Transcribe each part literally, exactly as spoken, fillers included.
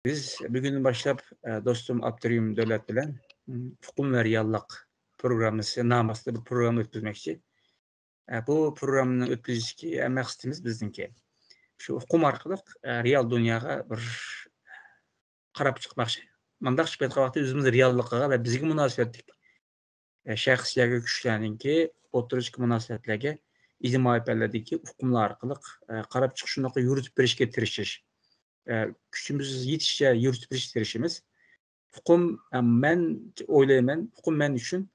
بىز بۈگۈندىن باشلاپ، ئە، دوستۇم ئابدۇرېھىم دۆلەت بىلەن، م، ئۇقۇم ۋە رېئاللىق پروگراممىسى نامى ئاستىدا بىر پروگرامما ئۆتكۈزمەكچى. ئە، بۇ پروگراممىنى ئۆتكۈزۈشتىكى، ئە، مەقسىتىمىز بىزنىڭكى شۇ ئۇقۇم ئارقىلىق، ئە، رېئال دۇنياغا بىر قاراپ چىقماقچى. مۇنداق چىقىپ ئېيتقان ۋاقىتتا ئۆزىمىز رېئاللىقىغا ۋە بىزگە مۇناسىۋەتلىك، ئە، شەخس ياكى كۈچلەرنىڭكى ئوتتۇرىسىدىكى مۇناسىۋەتلەرگە ئىجتىمائىي پەنلەردىكى ئۇقۇملار ئارقىلىق، ئە، قاراپ چىقىش، شۇنداقلا يورۇتۇپ بېرىشكە تىرىشىش. ئە، كۈچىمىز يېتىشىچە يورۇتۇپ بېرىشكە تىرىشىمىز. ئۇقۇم، ئە، مەن ئويلايمەن، ئۇقۇم مەن ئۈچۈن،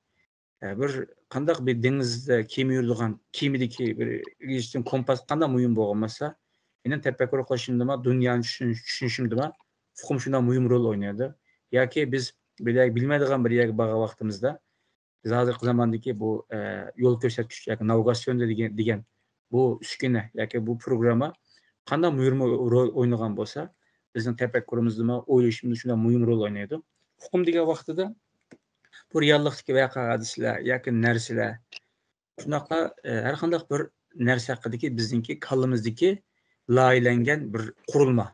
ئە، بىر قانداق بىر دېڭىزدا كېمە يۈرىدىغان، كېمىدىكى بىر ئىگىسىدىن كومپاس قانداق مۇھىم بولغان بولسا، مېنىڭ تەپەككۇر قىلىشىمدىمۇ، دۇنيانى چۈشىنىش-، چۈشىنىشىمدىمۇ ئۇقۇم شۇنداق مۇھىم رول ئوينايدۇ. ياكى بىز بىر يەرگە، بىلمەيدىغان بىر يەرگە بارغان ۋاقتىمىزدا، بىز ھازىرقى زاماندىكى بۇ، ئە، يول كۆرسەتكۈچ ياكى ناۋىگاتسىيوندا دېگەن، دېگەن بۇ ئۈسكۈنە ياكى بۇ پروگرامما قانداق مۇھىم رول ئوينىغان بولسا، بىزنىڭ تەپەككۇرىمىزدىمۇ، ئويلىشىمىزدا شۇنداق مۇھىم رول ئوينايدۇ. ئۇقۇم دېگەن ۋاقتىدا بۇ رېئاللىقتىكى ۋەقە-ھادىسىلەر ياكى نەرسىلەر، شۇنداقلا، ئە، ھەر قانداق بىر نەرسە ھەققىدىكى بىزنىڭكى كاللىمىزدىكى لايىھەلەنگەن بىر قۇرۇلما،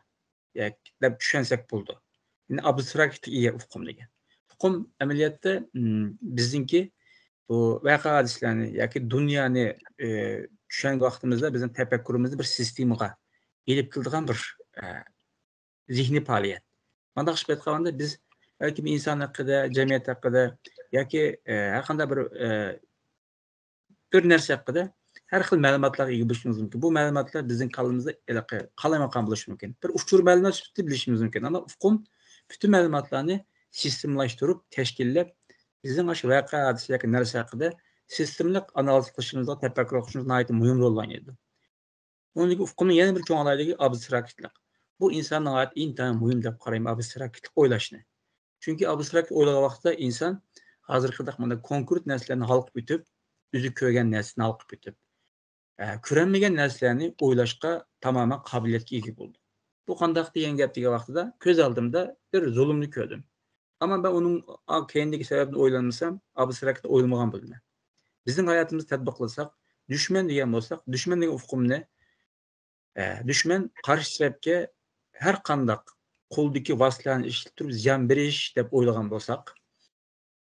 ياكى دەپ چۈشەنسەك بولىدۇ. يەنى ئابستراكتقا ئىگە ئۇقۇم دېگەن. ئۇقۇم ئەمەلىيەتتە، م، بىزنىڭكى بۇ ۋەقە-ھادىسىلەرنى ياكى دۇنيانى، ئە، چۈشەنگەن ۋاقتىمىزدا بىزنىڭ تەپەككۇرىمىزنى بىر سىستېمىغا ئېلىپ كېلىدىغان بىر، ئە، زېھنىي پائالىيەت. مانداق قىلىپ ئېيتقاندا، بىز بەلكىم ئىنسان ھەققىدە، جەمئىيەت ھەققىدە ياكى، ئە، ھەر قانداق بىر، ئە، بىر نەرسە ھەققىدە ھەر خىل مەلۇماتلارغا ئىگە بولۇشىمىز مۇمكىن. بۇ مەلۇماتلار بىزنىڭ كاللىمىزدا ھېلىقى قالايمىقان بولۇشى مۇمكىن. بىر ئۇچۇر مەلۇمات سۈپىتىدە بىلىشىمىز مۇمكىن. ئەمما ئۇقۇم پۈتۈن مەلۇماتلارنى سىستېمىلاشتۇرۇپ، تەشكىللەپ، بىزنىڭ ئاشۇ ۋەقە-ھادىسە ياكى نەرسە ھەققىدە سىستېمىلىق ئانالىز قىلىشىمىزغا، تەپەككۇر قىلىشىمىزغا ناھايىتى مۇھىم رول ئوينايدۇ. ئۇنىڭدىكى ئۇقۇمنىڭ يەنە بىر چوڭ ئالاھىدىلىكى ئابستراكتلىق. بۇ ئىنسان ناھايىتى ئىنتايىن مۇھىم دەپ قارايمەن ئابستراكتلىق ئويلاشنى. چۈنكى ئابستراكت ئويلىغان ۋاقىتتا ئىنسان ھازىرقىدەك مانا كونكرېت نەرسىلەرنى ھالقىپ ئۆتۈپ، ئۆزى كۆرگەن نەرسىنى ھالقىپ ئۆتۈپ، ئە، كۆرەلمىگەن نەرسىلەرنى ئويلاشقا تامامەن قابىلىيەتكە ئىگە بولىدۇ. بۇ قانداق دېگەن گەپ دېگەن ۋاقتىدا كۆز ئالدىمدا بىر زۇلۇمنى كۆردۈم. ئەمما مەن ئۇنىڭ، ئا، كەينىدىكى سەۋەبنى ئويلانمىسام، ئابستراكتنى ئويلىمىغان بولىمەن. بىزنىڭ ھاياتىمىزدا تەتبىقلىساق، دۈشمەن دېگەن بولساق، دۈشمەن دېگەن ئۇقۇمنى، ئە، دۈشمەن قارشى تەرەپكە ھەر قانداق قولدىكى ۋاسىتىلەرنى ئىشلىتىپ تۇرۇپ زىيان بېرىش دەپ ئويلىغان بولساق،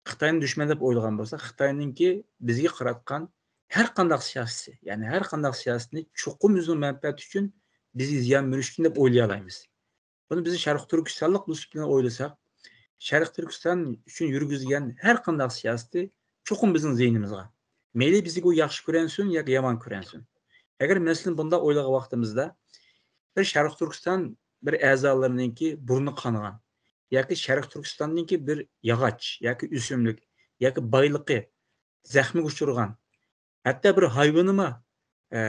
خىتاينى دۈشمەن دەپ ئويلىغان بولساق، خىتاينىڭكى بىزگە قاراتقان ھەر قانداق سىياسىتى، يەنى ھەر قانداق سىياسىتىنى چوقۇم ئۆزىنىڭ مەنپەئەتى ئۈچۈن بىزگە زىيان بېرىش ئۈچۈن دەپ ئويلىيالايمىز. بۇنى بىز شەرقىي تۈركىستانلىق بولۇش بىلەن ئويلىساق، شەرقىي تۈركىستان ئۈچۈن يۈرگۈزگەن ھەر قانداق سىياسىتى چوقۇم بىزنىڭ زىيىنىمىزغا. مەيلى بىزگە ئۇ ياخشى كۆرەنسۇن ياكى يامان كۆرەنسۇن. ئەگەر مەسىلەن بۇنداق ئويلىغان ۋاقتىمىزدا، بىر شەرقىي تۈركىستان بىر ئەزالىرىنىڭكى بۇرنى قانىغان ياكى شەرقىي تۈركىستاننىڭكى بىر ياغاچ ياكى ئۆسۈملۈك ياكى بايلىقى زەخمىگە ئۇچرىغان، ھەتتا بىر ھايۋىنىمۇ، ئە،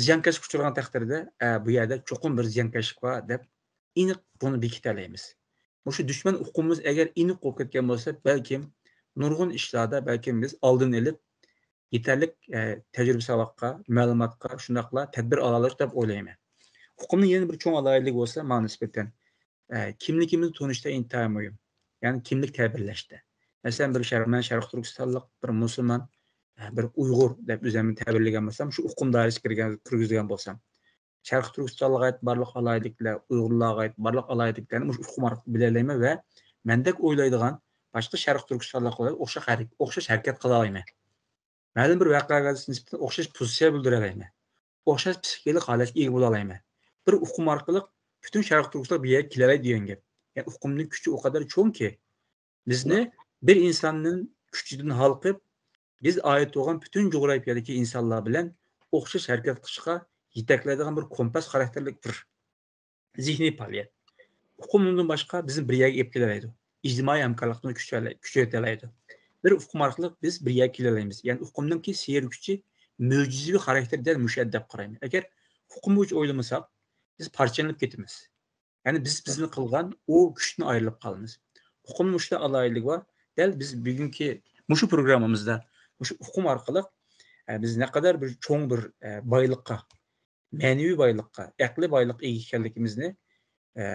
زىيانكەشلىككە ئۇچرىغان تەقدىردە، ئە، بۇ يەردە چوقۇم بىر زىيانكەشلىك بار دەپ ئېنىق بۇنى بېكىتەلەيمىز. مۇشۇ دۈشمەن ئۇقۇمىمىز ئەگەر ئېنىق بولۇپ كەتكەن بولسا، بەلكىم نۇرغۇن ئىشلاردا بەلكىم بىز ئالدىنى ئېلىپ، يېتەرلىك، ئە، تەجرىبە ساۋاققا، مەلۇماتقا، شۇنداقلا تەدبىر ئالالىدۇق دەپ ئويلايمەن. ئۇقۇمنىڭ يەنە بىر چوڭ ئالاھىدىلىكى بولسا ماڭا نىسبەتەن، ئە، كىملىكىمىزنى تونۇشتا ئىنتايىن مۇھىم. يەنى كىملىك تەبىرلەشتە. مەسىلەن، بىر شەر-، مەن شەرقىي تۈركىستانلىق، بىر مۇسۇلمان، ئە، بىر ئۇيغۇر دەپ ئۆزۈمنى تەبىرلىگەن بولسام، شۇ ئۇقۇم دائىرىسىگە كىرگەن، كىرگۈزگەن بولسام، شەرقىي تۈركىستانلارغا ئائىت بارلىق ئالاھىدىلىكلەر، ئۇيغۇرلارغا ئائىت بارلىق ئالاھىدىلىكلەرنى مۇشۇ ئۇقۇم ئارقىلىق بىلەلەيمەن ۋە مەندەك ئويلايدىغان باشقا شەرقىي تۈركىستانلىقلار بىلەن ئوخشاش ھەرىك-، ئوخشاش ھەرىكەت قىلالايمەن. مەلۇم بىر ۋەقەگە نىسبەتەن ئوخشاش پوزىتسىيە بىلدۈرەلەيمەن. ئوخشاش پسىخىكىلىق ھالەتكە ئىگە بولالايمەن. بىر ئۇقۇم ئارقىلىق پۈتۈن شەرقىي تۈركىستان بىر يەرگە كېلەلەيدۇ دېگەن گەپ. يەنى ئۇقۇمنىڭ كۈچى ئۇ قەدەر چوڭكى، بىزنى بىر ئىنساننىڭ كۈچىدىن ھالقىپ، بىز ئائىت بولغان پۈتۈن جۇغراپىيەدىكى ئىنسانلار بىلەن ئوخشاش ھەرىكەت قىلىشقا يېتەكلەيدىغان بىر كومپاس خاراكتېرلىك بىر زېھنىي پائالىيەت. ئۇقۇم ئۇنىڭدىن باشقا بىزنى بىر يەرگە ئېلىپ كېلەلەيدۇ. ئىجتىمائىي ھەمكارلىقنى كۈچەيتەلەيدۇ. بىر ئۇقۇم ئارقىلىق بىز بىر يەرگە كېلەلەيمىز. يەنى ئۇقۇمنىڭكى سېھىر كۈچى، مۆجىزىۋى خاراكتېرى دەل مۇشۇ يەردە دەپ قارايمەن. ئەگەر ئۇقۇم بويىچە ئويلىمىساق، بىز پارچىلىنىپ كېتىمىز. يەنى بىز بىزنى قىلغان ئۇ كۈچتىن ئايرىلىپ قالىمىز. ئۇقۇمنىڭ مۇشۇنداق ئالاھىدىلىكى بار. دەل بىز بۈگۈنكى مۇشۇ پروگراممىمىزدا مۇشۇ ئۇقۇم ئارقىلىق، ئە، بىز نەقەدەر بىر چوڭ بىر، ئە، بايلىققا، مەنىۋى بايلىققا، ئەقلىي بايلىققا ئىگە ئىكەنلىكىمىزنى، ئە،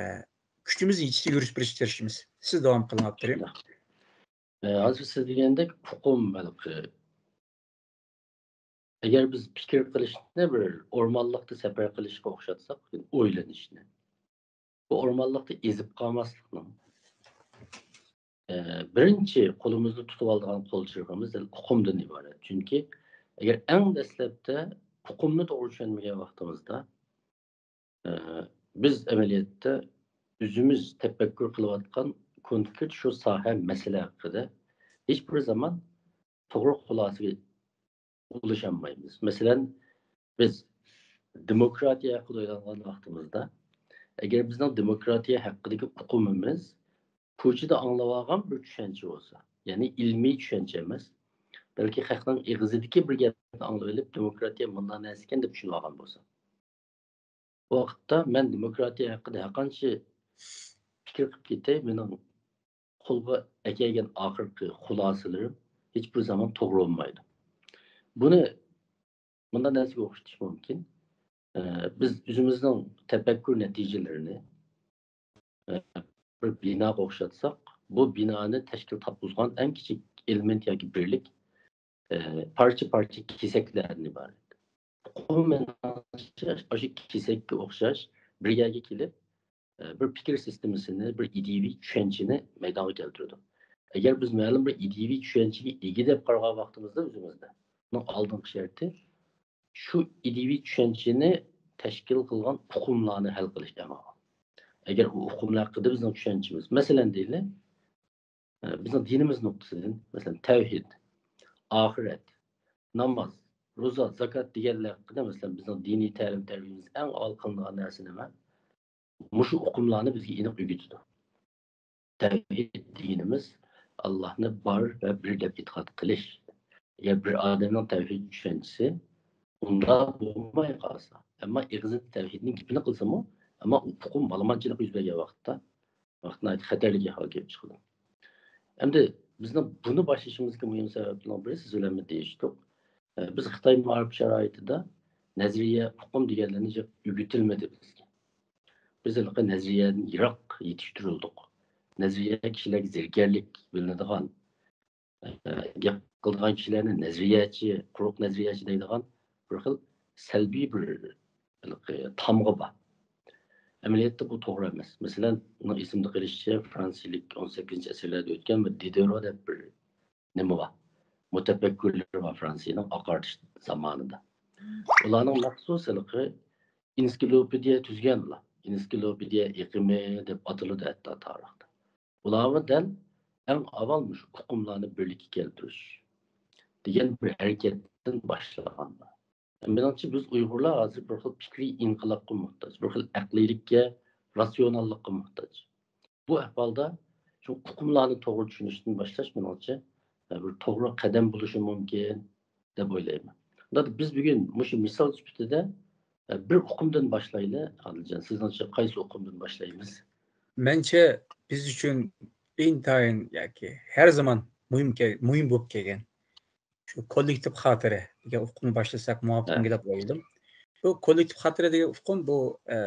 كۈچىمىز يېتىشىچە يورۇتۇپ بېرىشكە تىرىشىمىز. سىز داۋام قىلىڭ، ئابدۇرېھىم. ئە، ھازىر سىز دېگەندەك ئۇقۇم ھېلىقى، ئەگەر بىز پىكىر قىلىشنى بىر ئورمانلىقتا سەپەر قىلىشقا ئوخشاتساق، ئويلىنىشنى. بۇ ئورمانلىقتا ئېزىپ قالماسلىقنىڭ، ئە، بىرىنچى قولىمىزدا تۇتۇۋالىدىغان قول چىرىغىمىز ئۇقۇمدىن ئىبارەت. چۈنكى ئەگەر ئەڭ دەسلەپتە ئۇقۇمنى توغرا چۈشەنمىگەن ۋاقتىمىزدا، ئە، بىز ئەمەلىيەتتە ئۆزىمىز تەپەككۇر قىلىۋاتقان كونكرېت شۇ ساھە، مەسىلە ھەققىدە ھېچ بىر زامان توغرا خۇلاسىگە ئۇلىشالمايمىز. مەسىلەن، بىز دېموكراتىيە ھەققىدە ئويلانغان ۋاقتىمىزدا، ئەگەر بىزنىڭ دېموكراتىيە ھەققىدىكى ئۇقۇمىمىز كوچىدا ئاڭلاۋالغان بىر چۈشەنچە بولسا، يەنى ئىلمىي چۈشەنچە ئەمەس، بەلكى خەقنىڭ ئېغىزىدىكى بىر گەپنى ئاڭلىۋېلىپ، دېموكراتىيە مۇنداق نەرسە ئىكەن دەپ چۈشىنىۋالغان بولسا، بۇ ۋاقىتتا مەن دېموكراتىيە ھەققىدە ھەرقانچە پىكىر قىلىپ كېتەي، مېنىڭ قولغا ئەكەلگەن ئاخىرقى خۇلاسىلىرىم ھېچ بىر زامان توغرا بولمايدۇ. بۇنى مۇنداق نەرسىگە ئوخشىتىش مۇمكىن. ئە، بىز ئۆزىمىزنىڭ تەپەككۇر نەتىجىلىرىنى، ئە، بىر بىناغا ئوخشاتساق، بۇ بىنانى تەشكىل تاپقۇزغان ئەڭ كىچىك ئېلېمېنت ياكى بىرلىك، ئە، پارچە-پارچە كېسەكلەردىن ئىبارەت. ئۇقۇم مېنىڭچە ئاشۇ كېسەككە ئوخشاش بىر يەرگە كېلىپ، ئە، بىر پىكىر سىستېمىسىنى، بىر ئىدىيىۋى چۈشەنچىنى مەيدانغا كەلتۈرىدۇ. ئەگەر بىز مەلۇم بىر ئىدىيىۋى چۈشەنچىگە ئىگە دەپ قارىغان ۋاقتىمىزدا ئۆزىمىزدە، بۇنىڭ ئالدىنقى شەرتى شۇ ئىدىيىۋى چۈشەنچىنى تەشكىل قىلغان ئۇقۇملارنى ھەل قىلىش ئەڭ ئاۋۋال. ئەگەر ئۇ ئۇقۇملار ھەققىدە بىزنىڭ چۈشەنچىمىز، مەسىلەن دەيلى، ئە، بىزنىڭ دىنىمىز نۇقتىسىدىن، مەسىلەن، تەۋھىد، ئاخىرەت، ناماز، روزا، زاكات دېگەنلەر ھەققىدە، مەسىلەن، بىزنىڭ دىنىي تەلىم-تەربىيەمىز ئەڭ ئاۋۋال قىلىنىدىغان نەرسە نېمە؟ مۇشۇ ئۇقۇملارنى بىزگە ئېنىق ئۆگىتىدۇ. تەۋھىد دېگىنىمىز ئاللاھنى بار ۋە بىر دەپ ئېتىقاد قىلىش. ئەگەر بىر ئادەمنىڭ تەۋھىد چۈشەنچىسى ئۇنداق بولماي قالسا، ئەمما ئېغىزىدا تەۋھىدنىڭ گېپىنى قىلسىمۇ، ئەمما ئۇ ئۇقۇم بالىمانچىلىق يۈز بەرگەن ۋاقىتتا، ۋاقىت ناھايىتى خەتەرلىك ئەھۋال كېلىپ چىقىدۇ. ئەمدى بىزنىڭ بۇنى باشلىشىمىزدىكى مۇھىم سەۋەبلەرنىڭ بىرى، سىز بىلەن دېيىشتۇق. ئە، بىز خىتاي مائارىپ شارائىتىدا نەزەرىيە، ئۇقۇم دېگەنلەرنى جىق ئۆگىتىلمىدى بىزگە. بىز ھېلىقى نەزەرىيەدىن يىراق يېتىشتۈرۈلدۇق. نەزەرىيە كىشىلەرگە زېرىكەرلىك بىلىنىدىغان، ئە، گەپ قىلىدىغان كىشىلەرنى نەزەرىيەچى، قۇرۇق نەزەرىيەچى دەيدىغان بىر خىل سەلبىي بىر ھېلىقى تامغا بار. ئەمەلىيەتتە بۇ توغرا ئەمەس. مەسىلەن، مېنىڭ ئېسىمدە قېلىشىچە، فرانسىيىلىك ئون سەككىزىنچى ئەسىرلەردە ئۆتكەن بىر دىدېرو دەپ بىر نېمە بار؟ مۇتەپەككۇرلىرى بار فرانسىيەنىڭ ئاقارتىش زامانىدا. ئۇلارنىڭ مەخسۇس ھېلىقى ئېنسىكلوپېدىيە تۈزگەن ئۇلار. ئېنسىكلوپېدىيە ئېقىمى دەپ ئاتىلىدۇ ھەتتا تارىختا. ئۇلارمۇ دەل ئەڭ ئاۋۋال مۇشۇ ئۇقۇملارنى بىرلىككە كەلتۈرۈش دېگەن بىر ھەرىكەتتىن باشلىغان. مېنىڭچە، بىز ئۇيغۇرلار ھازىر بىر خىل پىكرىي ئىنقىلابقا موھتاج، بىر خىل ئەقلىيلىككە، راتسىيوناللىققا موھتاج. بۇ ئەھۋالدا شۇ ئۇقۇملارنى توغرا چۈشىنىشتىن باشلاش، مېنىڭچە، بىر توغرا قەدەم بولۇشى مۇمكىن دەپ ئويلايمەن. ئۇنداقتا بىز بۈگۈن مۇشۇ مىسال سۈپىتىدە، بىر ئۇقۇمدىن باشلايلى. ئادىلجان، سىزنىڭچە قايسى ئۇقۇمدىن باشلايمىز؟ مەنچە، بىز ئۈچۈن ئىنتايىن ياكى ھەر زامان مۇھىم كەل-، مۇھىم بولۇپ كەلگەن شۇ كوللېكتىپ خاتىرە دېگەن ئۇقۇمنى باشلىساق مۇۋاپىقمىكىن دەپ ئويلىدىم. بۇ كوللېكتىپ خاتىرە دېگەن ئۇقۇم بۇ، ئە،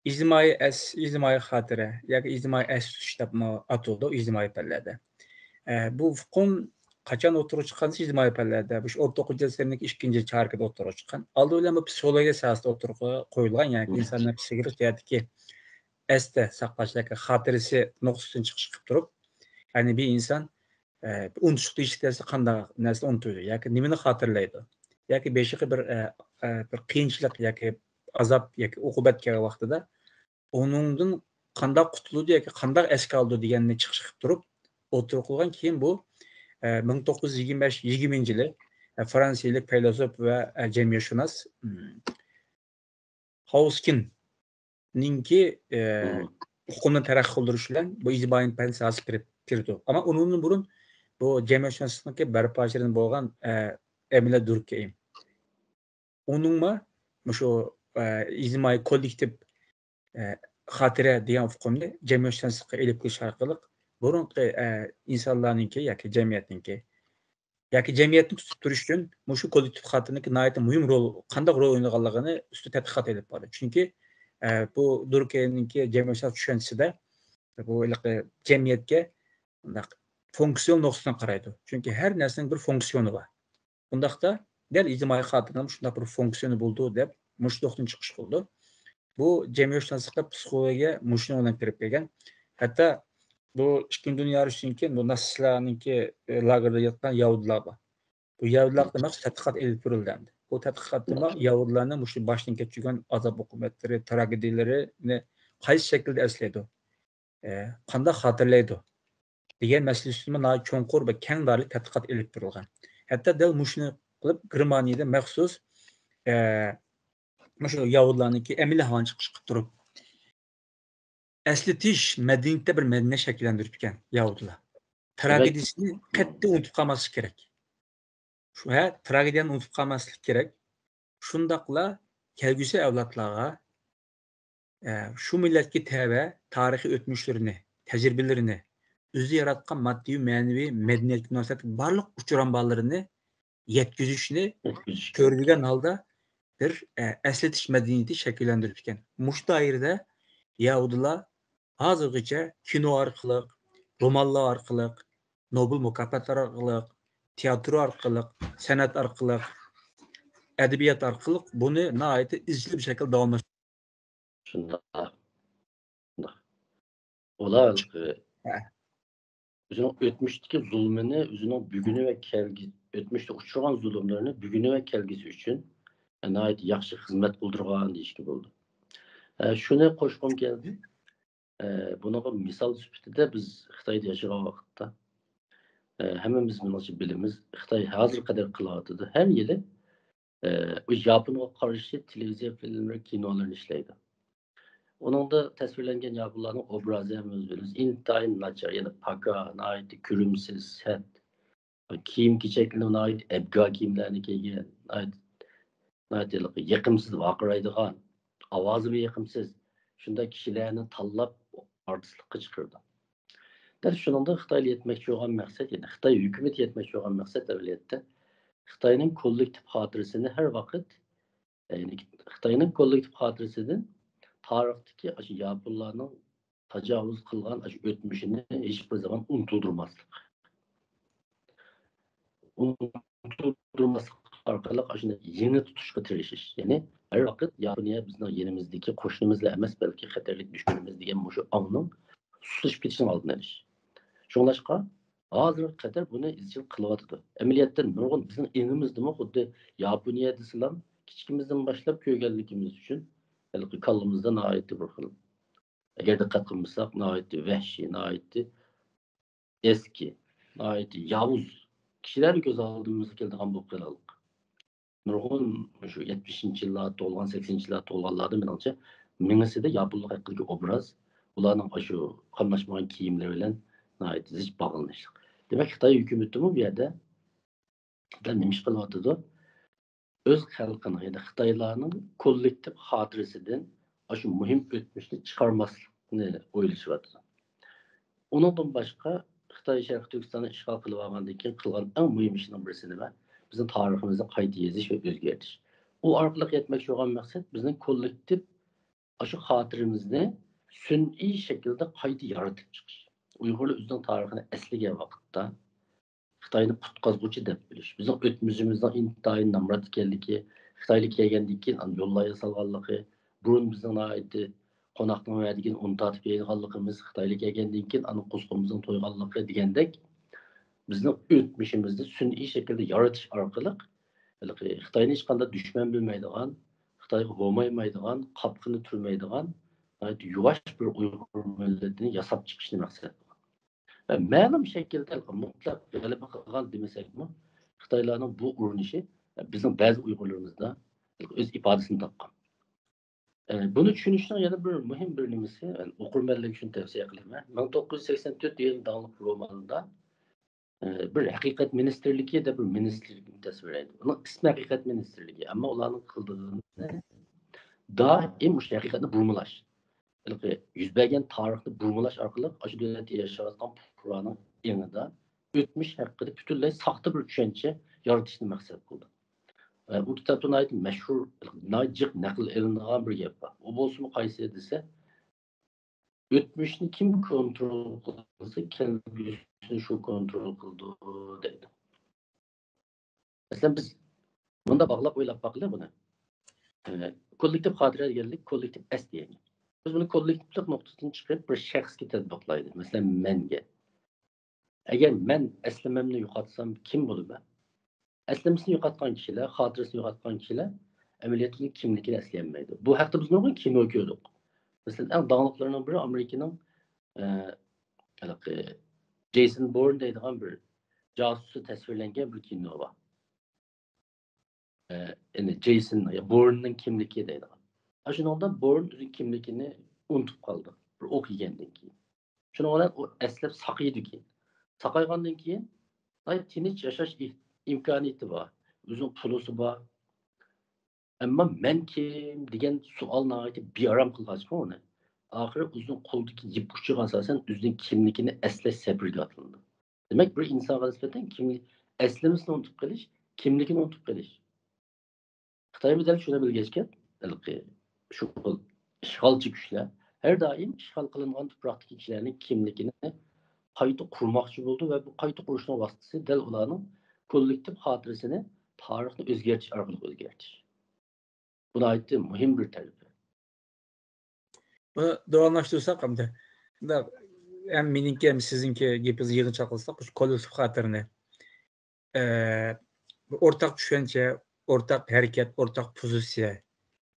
ئىجتىمائىي ئەس-، ئىجتىمائىي خاتىرە ياكى ئىجتىمائىي ئەس تۇتۇش دەپمۇ ئاتىلىدۇ ئىجتىمائىي پەنلەردە. ئە، بۇ ئۇقۇم قاچان ئوتتۇرىغا چىققان دېسە، ئىجتىمائىي پەنلەردە مۇشۇ ئون توققۇزىنچى ئەسىرنىڭ ئىككىنچى چارىكىدە ئوتتۇرىغا چىققان. ئالدى بىلەن بۇ پسىخولوگىيە ساھەسىدە ئوتتۇرىغا قويۇلغان، يەنى ئىنساننىڭ پسىخىك جەھەتتىكى ئەستە ساقلاش ياكى خاتىرىسى نۇقتىسىدىن چىقىش قىلىپ تۇرۇپ، يەنى بىر ئىنسان، ئە، ئۇنتۇشلۇق دېيىشلىك نەرسە قانداق نەرسىنى ئۇنتۇيدۇ ياكى نېمىنى خاتىرىلەيدۇ؟ ياكى بېشىغا بىر، ئە، ئە، بىر قىيىنچىلىق ياكى ئازاب ياكى ئوقۇبەت كەلگەن ۋاقتىدا ئۇنىڭدىن قانداق قۇتۇلىدۇ ياكى قانداق ئەسكە ئالىدۇ دېگەننى چىقىش قىلىپ تۇرۇپ ئوتتۇرىغا قويغان. كېيىن بۇ، ئە، مىڭ توققۇز يۈز يىگىرمە بەش يىگىرمىنچى يىلى، ئە، فرانسىيىلىك پەيلاسوپ ۋە، ئە، جەمئىيەتشۇناس، م، خاۋسكىننىڭكى، ئە، مم. ئۇقۇمنى تەرەققىي قىلدۇرۇش بىلەن بۇ ئىجتىمائىي پەن ساھەسىگە كىرىپ، كىرىدۇ. ئەمما ئۇنىڭدىن بۇرۇن بۇ جەمئىيەتشۇناسلىقنىڭكى بەرپاچىلىرىدىن بولغان، ئە، ئېمىلى دۇركېيم. ئۇنىڭمۇ مۇشۇ، ئە، ئىجتىمائىي كوللېكتىپ، ئە، خاتىرە دېگەن ئۇقۇمنى جەمئىيەتشۇناسلىققا ئېلىپ كېلىش ئارقىلىق بۇرۇنقى، ئە، ئىنسانلارنىڭكى ياكى جەمئىيەتنىڭكى، ياكى جەمئىيەتنى تۇتۇپ تۇرۇش ئۈچۈن مۇشۇ كوللېكتىپ خاتىرىنىڭكى ناھايىتى مۇھىم رول، قانداق رول ئوينىغانلىقىنى ئۈستىدە تەتقىقات ئېلىپ باردى. چۈنكى، ئە، بۇ دۇركېيمنىڭكى جەمئىيەتشۇناس چۈشەنچىسىدە بۇ ھېلىقى جەمئىيەتكە مۇنداق فۇنكسىيون نۇقتىسىدىن قارايدۇ. چۈنكى ھەر نەرسىنىڭ بىر فۇنكسىيونى بار. ئۇنداقتا دەل ئىجتىمائىي خاتىرىنىڭ شۇنداق بىر فۇنكسىيونى بولىدۇ دەپ مۇشۇ نۇقتىدىن چىقىش قىلىدۇ. بۇ جەمئىيەتشۇناسلىققا، پسىخولوگىيە مۇشۇنىڭ بىلەن كىرىپ كەلگەن. ھەتتا بۇ ئىككىنچى دۇنيا ئۇرۇشىدىن كېيىن بۇ ناتسىستلارنىڭكى، ئە، لاگېردا ياتقان يەھۇدىيلار بار. بۇ يەھۇدىيلارغا مەخسۇس تەتقىقات ئېلىپ بېرىلدى ئەمدى. بۇ تەتقىقاتتىمۇ يەھۇدىيلارنىڭ مۇشۇ باشتىن كەچۈرگەن ئازاب ئوقۇبەتلىرى، تراگېدىيەلىرىنى قايسى شەكىلدە ئەسلەيدۇ؟ ئە، قانداق خاتىرىلەيدۇ؟ دېگەن مەسىلە ئۈستىدىمۇ ناھايىتى چوڭقۇر ۋە كەڭ دائىرىلىك تەتقىقات ئېلىپ بېرىلغان. ھەتتا دەل مۇشۇنى قىلىپ، گېرمانىيەدە مەخسۇس، ئە، مۇشۇ يەھۇدىيلارنىڭكى ئەمەلىي ھايۋانچىلىق ئىش قىلىپ تۇرۇپ، ئەسلىتىش مەدەنىيىتىدە بىر مەدەنىيەت شەكىللەندۈرۈپتىكەن يەھۇدىيلار. تراگېدىيەسىنى قەتئىي ئۇنتۇپ قالماسلىق كېرەك. شۇ، ھە، تراگېدىيەنى ئۇنتۇپ قالماسلىق كېرەك. شۇنداقلا كەلگۈسى ئەۋلادلارغا، ئە، شۇ مىللەتكە تەۋە تارىخىي ئۆتمۈشلىرىنى، تەجرىبىلىرىنى، ئۆزى ياراتقان ماددىي، مەنىۋى، مەدەنىيەتكە مۇناسىۋەتلىك بارلىق ئۇچرانمىلىرىنى يەتكۈزۈشنى كۆرىدىغان ھالدا بىر، ئە، ئەسلىتىش مەدەنىيىتى شەكىللەندۈرۈپتىكەن. مۇشۇ دائىرىدە يەھۇدىيلار ھازىرغىچە كىنو ئارقىلىق، رومانلار ئارقىلىق، نوبېل مۇكاپاتلىرى ئارقىلىق، تىياترو ئارقىلىق، سەنئەت ئارقىلىق، ئەدەبىيات ئارقىلىق بۇنى ناھايىتى ئىزچىل بىر شەكىلدە داۋاملاشتۇرۇپ شۇنداق. شۇنداق. ئۇلار ھە. ئۆزىنىڭ ئۆتمۈشتىكى زۇلمىنى، ئۆزىنىڭ بۈگۈنى ۋە كەلگۈ-، ئۆتمۈشتە ئۇچرىغان زۇلۇملىرىنى بۈگۈنى ۋە كەلگۈسى ئۈچۈن ناھايىتى ياخشى خىزمەت قىلدۇرغان دېيىشكە بولىدۇ. ئە، شۇنى قوشقۇم كەلدى. ئە، بۇنىڭغا مىسال سۈپىتىدە بىز خىتايدا ياشىغان ۋاقىتتا، ئە، ھەممىمىز مېنىڭچە بىلىمىز، خىتاي ھازىرغا قەدەر قىلىۋاتىدۇ. ھەر يىلى، ئە، ئۇ ياپونغا قارشى تېلېۋىزىيە فىلىملىرى، كىنولىرىنى ئىشلەيدۇ. ئۇنىڭدا تەسۋىرلەنگەن ياپونلارنىڭ ئوبرازى ھەممىمىز بىلىمىز، ئىنتايىن ناچار، يەنى پاكا، ناھايىتى كۆرۈمسىز، سەت. كىيىم-كېچەكلىرى ناھايىتى ئەبگا كىيىملەرنى كىيگەن، ناھايىتى، ناھايىتى يېقىمسىز ۋارقىرايدىغان، ئاۋازىمۇ يېقىمسىز، شۇنداق كىشىلەرنى تاللاپ ئارتىسلىققا چىقىرىدۇ. دەل شۇنىڭدا خىتاي يەتمەكچى بولغان مەقسەت، يەنى خىتاي ھۆكۈمىتى يەتمەكچى بولغان مەقسەت ئەمەلىيەتتە خىتاينىڭ كوللېكتىپ خاتىرىسىنى ھەر ۋاقىت، يەنى خىتاينىڭ كوللېكتىپ خاتىرىسىدىن تارىختىكى ئاشۇ ياپونلارنىڭ تاجاۋۇز قىلغان ئاشۇ ئۆتمۈشىنى ھېچ بىر زامان ئۇنتۇلدۇرماسلىق. ئۇنتۇلدۇرماسلىق ئارقىلىق ئاشۇنى يېڭى تۇتۇشقا تىرىشىش. يەنى ھەر ۋاقىت ياپونىيە بىزنىڭ يېنىمىزدىكى قوشنىمىزلا ئەمەس، بەلكى خەتەرلىك دۈشمىنىمىز دېگەن مۇشۇ ئاڭنىڭ سۇسلىشىپ كېتىشىنىڭ ئالدىنى ئېلىش. شۇڭلاشقا ھازىرغا قەدەر بۇنى ئىزچىل قىلىۋاتىدۇ. ئەمەلىيەتتە نۇرغۇن بىزنىڭ ئېڭىمىزدىمۇ خۇددى ياپونىيە دېسىلام، كىچىكىمىزدىن باشلاپ كۆرگەنلىكىمىز ئۈچۈن ھېلىقى كاللىمىزدا ناھايىتى بىر خىل، ئەگەر دىققەت قىلمىساق، ناھايىتى ۋەھشىي، ناھايىتى ئەسكى، ناھايىتى ياۋۇز كىشىلەرنى كۆز ئالدىمىزغا كېلىدىغان بولۇپ قېلىلدۇق. نۇرغۇن مۇشۇ يەتمىشىنچى يىللار تۇغۇلغان، سەكسىنىنچى يىللار تۇغۇلغانلاردىن مېنىڭچە مېڭىسىدە ياپونلۇق ھەققىدىكى ئوبراز، ئۇلارنىڭ ئاشۇ قاملاشمىغان كىيىملىرى بىلەن ناھايىتى زىچ باغلىنىشلىق. دېمەك، خىتاي ھۆكۈمىتىمۇ بۇ يەردە دەل نېمە ئىش قىلىۋاتىدۇ؟ ئۆز خەلقىنىڭ، يەنى خىتايلارنىڭ كوللېكتىپ خاتىرىسىدىن ئاشۇ مۇھىم ئۆتمۈشنى چىقارماسلىقنى ئويلىشىۋاتىدۇ. ئۇنىڭدىن باشقا، خىتاي شەرقىي تۈركىستاننى ئىشغال قىلىۋالغاندىن كېيىن قىلغان ئەڭ مۇھىم ئىشىنىڭ بىرسى نېمە؟ بىزنىڭ تارىخىمىزنى قايتا يېزىش ۋە ئۆزگەرتىش. ئۇ ئارقىلىق يەتمەكچى بولغان مەقسەت بىزنىڭ كوللېكتىپ ئاشۇ خاتىرىمىزنى سۈنئىي شەكىلدە قايتا يارىتىپ چىقىش. ئۇيغۇرلار ئۆزىنىڭ تارىخىنى ئەسلىگەن ۋاقىتتا خىتاينى قۇتقازغۇچى دەپ بىلىش، بىزنىڭ ئۆتمۈشىمىزنىڭ ئىنتايىن نامرات ئىكەنلىكى، خىتايلار كەلگەندىن كېيىن ئانا يوللار ياسالغانلىقى، بۇرۇن بىزنىڭ ناھايىتى قوناقنىڭ ۋەدىگىنى ئۇن تارتىپ يەيدىغانلىقىمىز، خىتايلار كەلگەندىن كېيىن ئانا قۇزغۇنىمىزنىڭ تويغانلىقى دېگەندەك، بىزنىڭ ئۆتمۈشىمىزنى سۈنئىي شەكىلدە يارىتىش ئارقىلىق، ھېلىقى خىتاينى ھېچقانداق دۈشمەن بىلمەيدىغان، خىتايغا ھومايمايدىغان، قاپىقىنى تۈرمەيدىغان، ناھايىتى يۇۋاش بىر ئۇيغۇر مىللىتىنى ياساپ چىقىشنى مەقسەت قىلغان. ۋە مەلۇم شەكىلدە مۇتلەق غەلىبە قىلغان دېمىسەكمۇ، خىتايلارنىڭ بۇ ئۇرۇنۇشى بىزنىڭ بەزى ئۇيغۇرلىرىمىزدا ئۆز ئىپادىسىنى تاپقان. ئە، بۇنى چۈشىنىشنىڭ يەنە بىر مۇھىم بىر نېمىسى، ئوقۇرمەنلەرگە شۇنى تەۋسىيە قىلىمەن. مىڭ توققۇز يۈز سەكسەن تۆت دېگەن داڭلىق روماندا، ئە، بىر ھەقىقەت مىنىستىرلىكى دەپ بىر مىنىستىرلىكنى تەسۋىرلەيدۇ. ئۇنىڭ ئىسمى ھەقىقەت مىنىستىرلىكى، ئەمما ئۇلارنىڭ قىلىدىغىنى دائىم مۇشۇ ھەقىقەتنى بۇرمىلاش. ھېلىقى يۈز بەرگەن تارىخنى بۇرمىلاش ئارقىلىق ئاشۇ دۆلەتتە ياشاۋاتقان پۇقرانىڭ ئېڭىدا ئۆتمۈش ھەققىدە پۈتۈنلەي ساختا بىر چۈشەنچە يارىتىشنى مەقسەت قىلدى. ئە، بۇ كىتابتا ناھايىتى مەشھۇر، ناھايىتى جىق نەقىل ئېلىنىدىغان بىر گەپ بار. ئۇ بولسىمۇ قايسى دېسە، ئۆتمۈشنى كىم كونترول قىلسا، كەلگۈسىنى شۇ كونترول قىلىدۇ دەيدۇ. مەسىلەن، بىز مۇنداق باغلاپ ئويلاپ باقىلى بۇنى. كوللېكتىپ خاتىرە دېگەنلىك كوللېكتىپ ئەس دېگەن گەپ. بىز بۇنى كوللېكتىپلىق نۇقتىسىدىن چىقىرىپ بىر شەخسكە تەتبىقلايلى. مەسىلەن، مەنگە. ئەگەر مەن ئەسلىمەمنى يوقاتسام، كىم بولىمەن؟ ئەسلىمىسىنى يوقاتقان كىشىلەر، خاتىرىسىنى يوقاتقان كىشىلەر ئەمەلىيەتتە كىملىكىنى ئەسلىيەلمەيدۇ. بۇ ھەقتە بىز نۇرغۇن كىنو كۆردۇق. مەسىلەن، ئەڭ داڭلىقلىرىنىڭ بىرى ئامېرىكىنىڭ، ئە، ھېلىقى جېيسون بورن دەيدىغان بىر جاسۇسى تەسۋىرلەنگەن بىر كىنو بار. ئە، يەنى جېيسون يا بورننىڭ كىملىكى دەيدىغان. ئاشۇنىڭدا بورن ئۆزىنىڭ كىملىكىنى ئۇنتۇپ قالىدۇ، بىر ئوق يېگەندىن كېيىن. شۇنىڭ بىلەن ئۇ ئەسلەپ ساقىيىدۇ كېيىن. ساقايغاندىن كېيىن، ناھايىتى تىنچ ياشاش ئىھ-، ئىمكانىيىتى بار. ئۆزىنىڭ پۇلىسى بار. ئەمما مەن كىم دېگەن سوئال ناھايىتى بىئارام قىلغاچقا ئۇنى. ئاخىرى ئۆزىنىڭ قولىدىكى يىپ ئۇچىغا ئاساسەن ئۆزىنىڭ كىملىكىنى ئەسلەش سەپىرىگە ئاتلىنىدۇ. دېمەك، بىر ئىنسانغا نىسبەتەن كىملىك، ئەسلىمىسىنى ئۇنتۇپ قېلىش، كىملىكىنى ئۇنتۇپ قېلىش. خىتايمۇ دەل شۇنى بىلگەچكە، ھېلىقى شۇ خىل ئىشغالچى كۈچلەر ھەر دائىم ئىشغال قىلىنغان تۇپراقتىكى كىشىلەرنىڭ كىملىكىنى قايتا قۇرماقچى بولىدۇ ۋە بۇ قايتا قۇرۇشنىڭ ۋاسىتىسى دەل ئۇلارنىڭ كوللېكتىپ خاتىرىسىنى، تارىخنى ئۆزگەرتىش ئارقىلىق ئۆزگەرتىش. بۇ ناھايىتى مۇھىم بىر تەرىپى. بۇنى داۋاملاشتۇرساق ئەمدى، شۇنداق، ھەم مېنىڭكى، ھەم سىزنىڭكى گېپىڭىزنى يىغىنچاق قىلساق، مۇشۇ كوللېكتىپ خاتىرىنى، ئە، بىر ئورتاق چۈشەنچە، ئورتاق ھەرىكەت، ئورتاق پوزىتسىيە،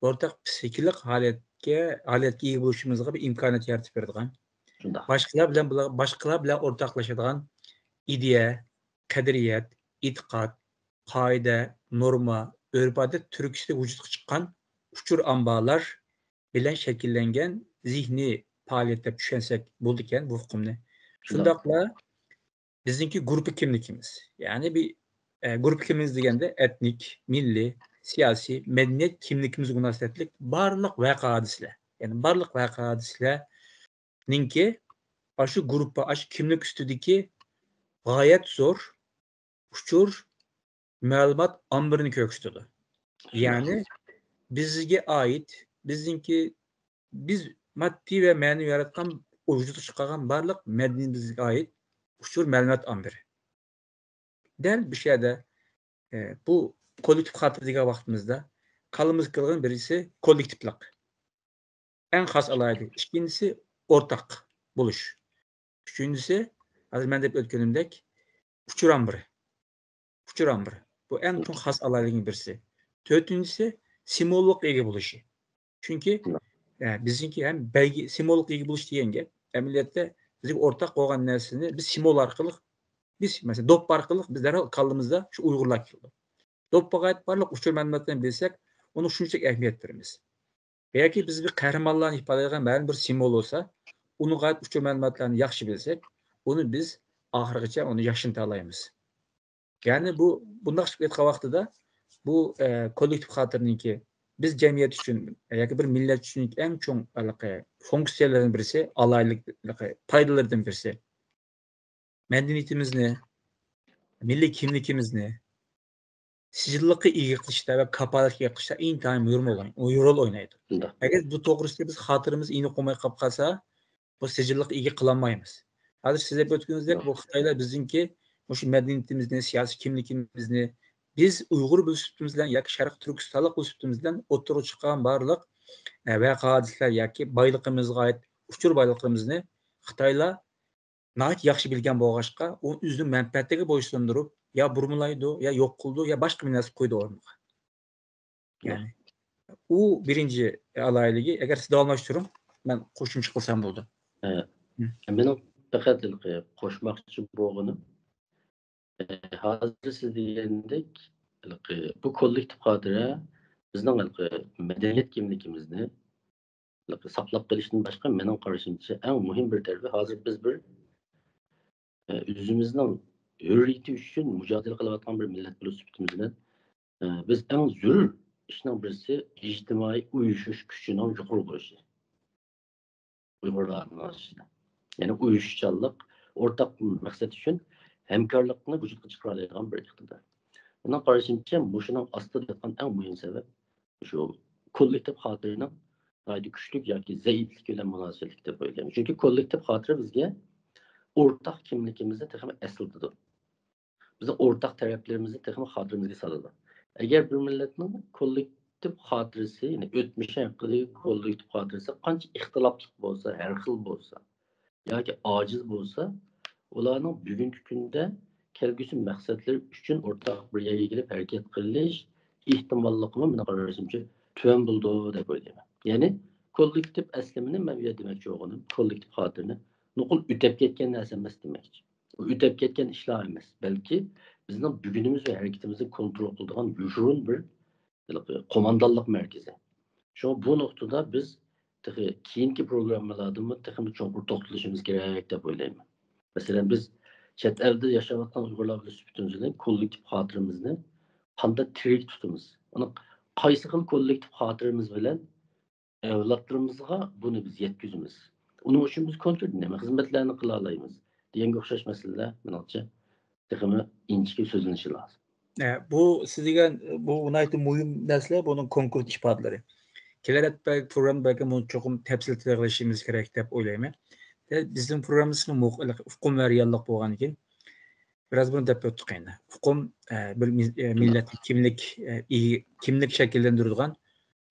ئورتاق پسىخىكىلىق ھالەتكە، ھالەتكە ئىگە بولۇشىمىزغا بىر ئىمكانىيەت يارىتىپ بېرىدىغان، شۇنداق. باشقىلار بىلەن، باشقىلار بىلەن ئورتاقلىشىدىغان ئىدىيە، قەدرىيەت، ئېتىقاد، قائىدە، نورما، ئۆرپ-ئادەت تۈرتكىسىدە ۋۇجۇدقا چىققان ئۇچۇر ئامبارلار بىلەن شەكىللەنگەن زېھنىي پائالىيەت دەپ چۈشەنسەك بولىدىكەن بۇ ئۇقۇمنى. شۇنداقلا بىزنىڭكى گۇرۇپپا كىملىكىمىز، يەنى بىر، ئە، گۇرۇپپا كىملىكىمىز دېگەندە ئېتنىك، مىللىي، سىياسىي، مەدەنىيەت كىملىكىمىزگە مۇناسىۋەتلىك بارلىق ۋەقە-ھادىسىلەر، يەنى بارلىق ۋەقە-ھادىسىلەرنىڭكى ئاشۇ گۇرۇپپا، ئاشۇ كىملىك ئۈستىدىكى غايەت زور ئۇچۇر مەلۇمات ئامبىرىنى كۆرسىتىدۇ. يەنى بىزگە ئائىت، بىزنىڭكى، بىز ماددىي ۋە مەنىۋى ياراتقان، ۋۇجۇدقا چىقارغان بارلىق مەدەنىيىتىمىزگە ئائىت ئۇچۇر مەلۇمات ئامبىرى. دەل بۇ يەردە، ئە، بۇ كوللېكتىپ خاتىرە دېگەن ۋاقتىمىزدا كاللىمىزغا كېلىدىغان بىرسى كوللېكتىپلىق. ئەڭ خاس ئالاھىدىلىك. ئىككىنچىسى ئورتاق بولۇش. ئۈچىنچىسى، ھازىر مەن دەپ ئۆتكىنىمدەك، ئۇچۇر ئامبىرى. ئۇچۇر ئامبىرى. بۇ ئەڭ چوڭ خاس ئالاھىدىلىكنىڭ بىرسى. تۆتىنچىسى، سىمۋوللۇققا ئىگە بولۇشى. چۈنكى، ئە، بىزنىڭكى ھەم بەلگە، سىمۋوللۇققا ئىگە بولۇش دېگەن گەپ، ئەمەلىيەتتە بىزگە ئورتاق بولغان نەرسىنى بىز سىمۋول ئارقىلىق، بىز، مەسىلەن، دوپپا ئارقىلىق بىز دەرھال كاللىمىزدا شۇ ئۇيغۇرلار كېلىدۇ. دوپپىغا ئائىت بارلىق ئۇچۇر مەلۇماتلارنى بىلسەك، ئۇنىڭ شۇنچىلىك ئەھمىيەت بېرىمىز. ياكى بىز بىر قەھرىمانلارنى ئىپادىلەيدىغان مەلۇم بىر سىمۋول بولسا، ئۇنىڭغا ئائىت ئۇچۇر مەلۇماتلارنى ياخشى بىلسەك، ئۇنى بىز ئاخىرغىچە ئۇنى ياشنىتالايمىز. يەنى بۇ، بۇنداق قىلىپ ئېيتقان ۋاقتىدا، بۇ، ئە، كوللېكتىپ خاتىرىنىڭكى بىز جەمئىيەت ئۈچۈن ياكى بىر مىللەت ئۈچۈن ئەڭ چوڭ ھېلىقى فۇنكسىيەلەردىن بىرسى، ئالاھىدىلىك، ھېلىقى پايدىلىرىدىن بىرسى. مەدەنىيىتىمىزنى، مىللىي كىملىكىمىزنى سىجىللىققا ئىگە قىلىشتا ۋە كاپالەتكە ئىگە قىلىشتا ئىنتايىن مۇھىم رول ئوينايدۇ. شۇنداق. ئەگەر بۇ توغرىسىدا بىز خاتىرىمىز ئېنىق بولماي قاپ قالسا، بۇ سىجىللىققا ئىگە قىلالمايمىز. ھازىر سىز دەپ ئۆتكىنىڭىزدەك، بۇ خىتايلار بىزنىڭكى مۇشۇ مەدەنىيىتىمىزنى، سىياسىي كىملىكىمىزنى، بىز ئۇيغۇر بولۇش سۈپىتىمىز بىلەن ياكى شەرقىي تۈركىستانلىق بولۇش سۈپىتىمىز بىلەن ئوتتۇرىغا چىققان بارلىق، ئە، ۋەقە-ھادىسىلەر ياكى بايلىقىمىزغا ئائىت ئۇچۇر بايلىقلىرىمىزنى خىتايلار ناھايىتى ياخشى بىلگەن بولغاچقا، ئۇ ئۆزىنىڭ مەنپەئەتىگە بويسۇندۇرۇپ، يا بۇرمىلايدۇ، يا يوق قىلىدۇ، يا باشقا بىر نەرسە قويىدۇ ئورنىغا. يەنى ئۇ بىرىنچى ئالاھىدىلىكى. ئەگەر سىز داۋاملاشتۇرۇڭ، مەن قوشۇمچە قىلسام بولىدۇ. ھە. مېنىڭ پەقەت ھېلىقى قوشماقچى بولغىنىم، ھازىر سىز دېگەندەك، ھېلىقى بۇ كوللېكتىپ خاتىرە بىزنىڭ ھېلىقى مەدەنىيەت كىملىكىمىزنى ساقلاپ قېلىشتىن باشقا، مېنىڭ قارىشىمچە، ئەڭ مۇھىم بىر تەرىپى، ھازىر بىز بىر، ئە، ئۆزىمىزنىڭ ھۆرىيىتى ئۈچۈن مۇجادىلە قىلىۋاتقان بىر مىللەت بولۇش سۈپىتىمىز بىلەن، ئە، بىز ئەڭ زۆرۈر ئىشنىڭ بىرسى ئىجتىمائىي ئۇيۇشۇش كۈچىنىڭ يۇقىرى بولۇشى. ئۇيغۇرلارنىڭ ئارىسىدا. يەنى ئۇيۇشۇشچانلىق، ئورتاق مەقسەت ئۈچۈن ھەمكارلىقنى ۋۇجۇدقا چىقىرالايدىغان بىر ئىقتىدار. مېنىڭ قارىشىمچە، مۇشۇنىڭ ئاستىدا ياتقان ئەڭ مۇھىم سەۋەب شۇ كوللېكتىپ خاتىرىنىڭ ناھايىتى كۈچلۈك ياكى زەئىپلىكى بىلەن مۇناسىۋەتلىك دەپ ئويلايمەن. چۈنكى كوللېكتىپ خاتىرە بىزگە ئورتاق كىملىكىمىزنى تېخىمۇ ئەسلىتىدۇ. بىزنىڭ ئورتاق تەرەپلىرىمىزنى تېخىمۇ خاتىرىمىزگە سالىدۇ. ئەگەر بىر مىللەتنىڭ كوللېك-، كوللېكتىپ خاتىرىسى، يەنى ئۆتمۈش ھەققىدىكى كوللېكتىپ خاتىرىسى قانچە ئىختىلاپلىق بولسا، ھەر خىل بولسا ياكى ئاجىز بولسا، ئۇلارنىڭ بۈگۈنكى كۈندە كەلگۈسى مەقسەتلىرى ئۈچۈن ئورتاق بىر يەرگە كېلىپ ھەرىكەت قىلىش ئېھتىماللىقىمۇ، مېنىڭ قارىشىمچە، تۆۋەن بولىدۇ دەپ ئويلايمەن. يەنى كوللېكتىپ ئەسلىمىنى مەن بۇ يەردە دېمەكچى بولغىنىم، كوللېكتىپ خاتىرىنى نوقۇل ئۆتەپ كەتكەن نەرسە ئەمەس دېمەكچى. ئۇ ئۆتەپ كەتكەن ئىشلار ئەمەس، بەلكى بىزنىڭ بۈگۈنىمىز ۋە ھەرىكىتىمىزنى كونترول قىلىدىغان يوشۇرۇن بىر ھېلىقى قوماندانلىق مەركىزى. شۇڭا بۇ نۇقتىدا بىز تېخى كېيىنكى پروگراممىلاردىمۇ تېخىمۇ چوڭقۇر توختىلىشىمىز كېرەك دەپ ئويلايمەن. مەسىلەن، بىز چەت ئەلدە ياشاۋاتقان ئۇيغۇرلار بىلەن سۈپىتىمىز بىلەن كوللېكتىپ خاتىرىمىزنى قانداق تىرىك تۇتىمىز؟ ئۇنى قايسى خىل كوللېكتىپ خاتىرىمىز بىلەن ئەۋلادلىرىمىزغا بۇنى بىز يەتكۈزىمىز؟ ئۇنىڭ ئۈچۈن بىز كونكرېت نېمە خىزمەتلەرنى قىلالايمىز؟ دېگەنگە ئوخشاش مەسىلىلەر، مېنىڭچە، تېخىمۇ ئىنچىكە سۆزلىنىشى لازىم. ئە، بۇ سىز دېگەن، بۇ ناھايىتى مۇھىم نەرسىلەر، بۇنىڭ كونكرېت ئىپادىلىرى. كېلەر ھەپتە بەلكى پروگرامما بەلكى بۇنى چوقۇم تەپسىلىي تەرەپ قىلىشىمىز كېرەك دەپ ئويلايمەن. دە، بىزنىڭ پروگراممىمىزمۇ مۇ-، ئۇقۇم ۋە رېئاللىق بولغاندىكىن، بىراز بۇرۇن دەپ ئۆتتۇق ئەمدى. ئۇقۇم، ئە، بىر مىل-، ئە، مىللەتنىڭ كىملىك، ئە، ئىگە-، كىملىك شەكىللەندۈرىدىغان،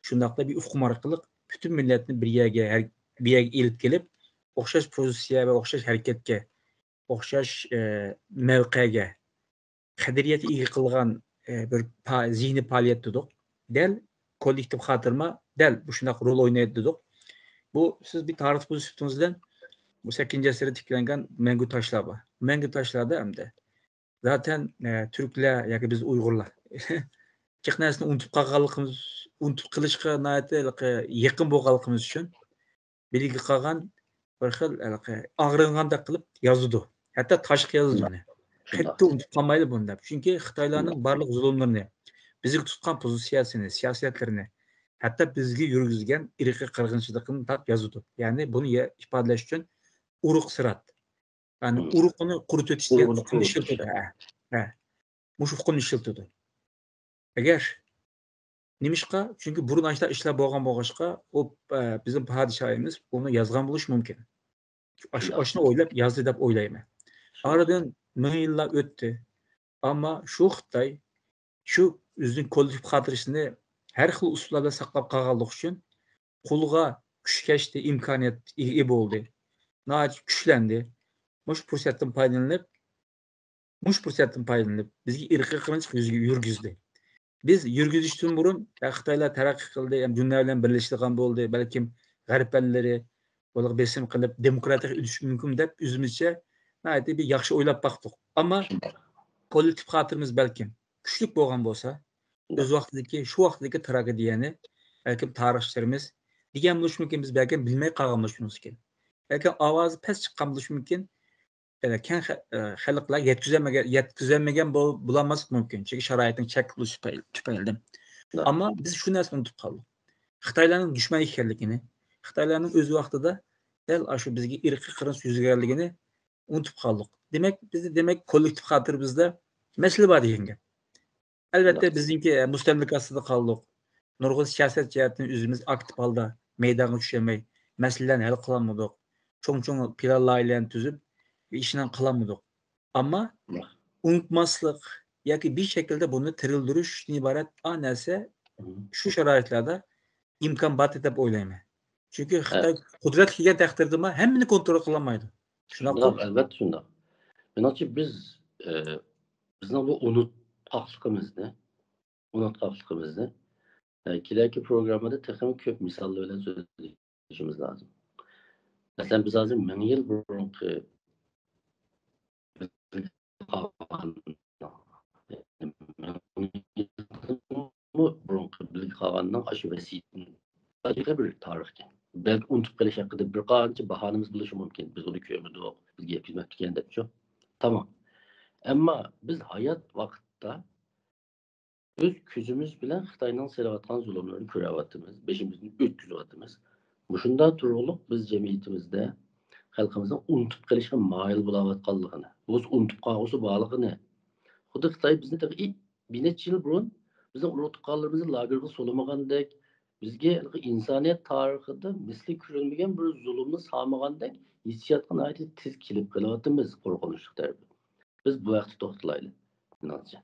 شۇنداقلا بىر ئۇقۇم ئارقىلىق پۈتۈن مىللەتنى بىر يەرگە، ھەر، بىر يەرگە ئېلىپ كېلىپ، ئوخشاش پوزىتسىيە ۋە ئوخشاش ھەرىكەتكە، ئوخشاش، ئە، مەۋقەگە، قەدرىيەتكە ئىگە قىلغان، ئە، بىر پا-، زېھنىي پائالىيەت دېدۇق. دەل كوللېكتىپ خاتىرىمۇ دەل مۇشۇنداق رول ئوينايدۇ دېدۇق. بۇ سىز بىر تارىخچى بولۇش سۈپىتىڭىز بىلەن بۇ سەككىزىنچى ئەسىردە تىكلەنگەن مەڭگۈ تاشلار بار. مەڭگۈ تاشلاردا ئەمدى زاتەن، ئە، تۈركلەر ياكى بىز ئۇيغۇرلار جىق نەرسىنى ئۇنتۇپ قالغانلىقىمىز، ئۇنتۇپ قېلىشقا ناھايىتى يېقىن بولغانلىقىمىز ئۈچۈن بىلگە قالغان بىر خىل ھېلىقى ئاغرىنغاندەك قىلىپ يازىدۇ. ھەتتا تاشقا يازىدۇ ئۇنى. شۇنداق. قەتئىي ئۇنتۇپ قالمايلى بۇنى دەپ. چۈنكى خىتايلارنىڭ شۇنداق. بارلىق زۇلۇملىرىنى، بىزگە تۇتقان پوزىتسىيەسىنى، سىياسەتلىرىنى، ھەتتا بىزگە يۈرگۈزگەن ئىرقىي قىرغىنچىلىقىنى تاپ يازىدۇ. يەنى بۇنى يە-، ئىپادىلەش ئۈچۈن ئۇرۇق سىرات. يەنى مم. ئۇرۇقنى قۇرۇتۇۋېتىش دېگەن ئۇرۇقنى ئۇقۇمنى قۇرۇتۇش. ئىشلىتىدۇ. ھە. ھە. مۇشۇ ئۇقۇمنى ئىشلىتىدۇ. ئەگەر نېمىشقا؟ چۈنكى بۇرۇن ئاشۇنداق ئىشلار بولغان بولغاچقا، ئۇ، ئە، بىزنىڭ پادىشاھىمىز ئۇنى يازغان بولۇشى مۇمكىن. ئاش-، شۇنداق. ئاشۇنى ئويلاپ يازدى دەپ ئويلايمەن. شۇنداق. ئارىدىن مىڭ يىللار ئۆتتى. ئەمما شۇ خىتاي شۇ ئۆزىنىڭ كوللېكتىپ خاتىرىسىنى ھەر خىل ئۇسۇللار بىلەن ساقلاپ قالغانلىقى ئۈچۈن قولىغا كۈچ كەچتى، ئىمكانىيەت ئىگە بولدى. ناھايىتى كۈچلەندى. مۇشۇ پۇرسەتتىن پايدىلىنىپ، مۇشۇ پۇرسەتتىن پايدىلىنىپ، بىزگە ئىرقىي قىرغىنچىلىق يۈز-، يۈرگۈزدى. بىز يۈرگۈزۈشتىن بۇرۇن، يا خىتايلار تەرەققىي قىلدى، يا دۇنيا بىلەن بىرلىشىدىغان بولدى، بەلكىم غەرب ئەللىرى بۇلارغا بېسىم قىلىپ، دېموكراتىيەگە ئۆتۈشى مۇمكىن دەپ ئۆزىمىزچە ناھايىتى بىر ياخشى ئويلاپ باقتۇق. ئەمما كوللېكتىپ خاتىرىمىز بەلكىم كۈچلۈك بولغان بولسا، شۇنداق. ئۆز ۋاقتىدىكى، شۇ ۋاقتىدىكى تراگېدىيەنى بەلكىم تارىخچىلىرىمىز دېگەن بولۇشى مۇمكىن، بىز بەلكىم بىلمەي قالغان بولۇشىمىز مۇمكىن. بەلكىم ئاۋازى پەس چىققان بولۇشى مۇمكىن. يەنى كەڭ خە-، ئە، خەلقلەر يەتكۈزەلمىگەن، يەتكۈزەلمىگەن بول-، بولالماسلىقى مۇمكىن. چۈنكى شارائىتنىڭ چەكلىك بولۇشى تۈپەي-، تۈپەيلىدىن. شۇنداق. ئەمما بىز شۇ نەرسىنى ئۇنتۇپ قالدۇق. خىتايلارنىڭ دۈشمەن ئىكەنلىكىنى، خىتايلارنىڭ ئۆز ۋاقتىدا دەل ئاشۇ بىزگە ئىرقىي قىرغىنچىلىق يۈز بەرگەنلىكىنى ئۇنتۇپ قالدۇق. دېمەك، بىزدە، دېمەك، كوللېكتىپ خاتىرىمىزدە مەسىلە بار دېگەن گەپ. ئەلۋەتتە، شۇنداق. بىزنىڭكى، ئە، مۇستەملىكە ئاستىدا قالدۇق. نۇرغۇن سىياسەت جەھەتتىن ئۆزىمىز ئاكتىپ ھالدا مەيدانغا چۈشەلمەي، مەسىلىلەرنى ھەل قىلالمىدۇق. چوڭ-چوڭ پىلان لايىھەلەرنى تۈزۈپ، ئىشنى قىلالمىدۇق. ئەمما شۇنداق. ئۇنتۇماسلىق ياكى بىر شەكىلدە بۇنى تىرىلدۈرۈشتىن ئىبارەت ئا نەرسە مم. شۇ شارائىتلاردا ئىمكان بار دەپ ئويلايمەن. چۈنكى خىتاي ئە. قۇدرەتكە كەلگەن تەقدىردىمۇ ھەممىنى كونترول قىلالمايدۇ. شۇنداققۇ؟ شۇنداق، ئەلۋەتتە شۇنداق. مېنىڭچە بىز، ئە، بىزنىڭ بۇ ئۇنتقاقلىقىمىزنى، ئۇنتقاقلىقىمىزنى، ئە، كېلەركى پروگراممىدا تېخىمۇ كۆپ مىساللار بىلەن سۆزلىشىمىز لازىم. مەسىلەن، بىز ھازىر مىڭ يىل بۇرۇنقى بۇرۇنقى بىلگە قالغاننىڭ ئاشۇ ۋەسىيىتىنى بىر تارىخكەن. بەلكى ئۇنتۇپ قېلىش ھەققىدە بىر قانچە باھانىمىز بولۇشى مۇمكىن. بىز ئۇنى كۆرمىدۇق، بىزگە يەتكۈزمەپتىكەن دەپچۇ. تامام. ئەمما بىز ھايات ۋاقىتتا ئۆز كۆزىمىز بىلەن خىتاينىڭ سېلىۋاتقان زۇلۇملىرىنى كۆرۈۋاتىمىز، بېشىمىزدىن ئۆتكۈزۈۋاتىمىز. مۇشۇنداق تۇرۇقلۇق بىز جەمئىيىتىمىزدە خەلقىمىزنىڭ ئۇنتۇپ قېلىشقا مايىل بولاۋاتقانلىقىنى، بولمىسا ئۇنتۇپ قالغۇسى بارلىقىنى، خۇددى خىتاي بىزنى تېخى بىر نەچچە يىل بۇرۇن بىزنىڭ ئۇرۇق-تۇغقانلىرىمىزنى لاگېرغا سولىمىغاندەك، بىزگە ئىنسانىيەت تارىخىدا مىسلى كۆرۈلمىگەن بىر زۇلۇمنى سالمىغاندەك ھېسسىياتقا ناھايىتى تېز كېلىپ قېلىۋاتىمىز، قورقۇنچلۇق تەرىپى. بىز بۇ ھەقتە توختىلايلى، مېنىڭچە.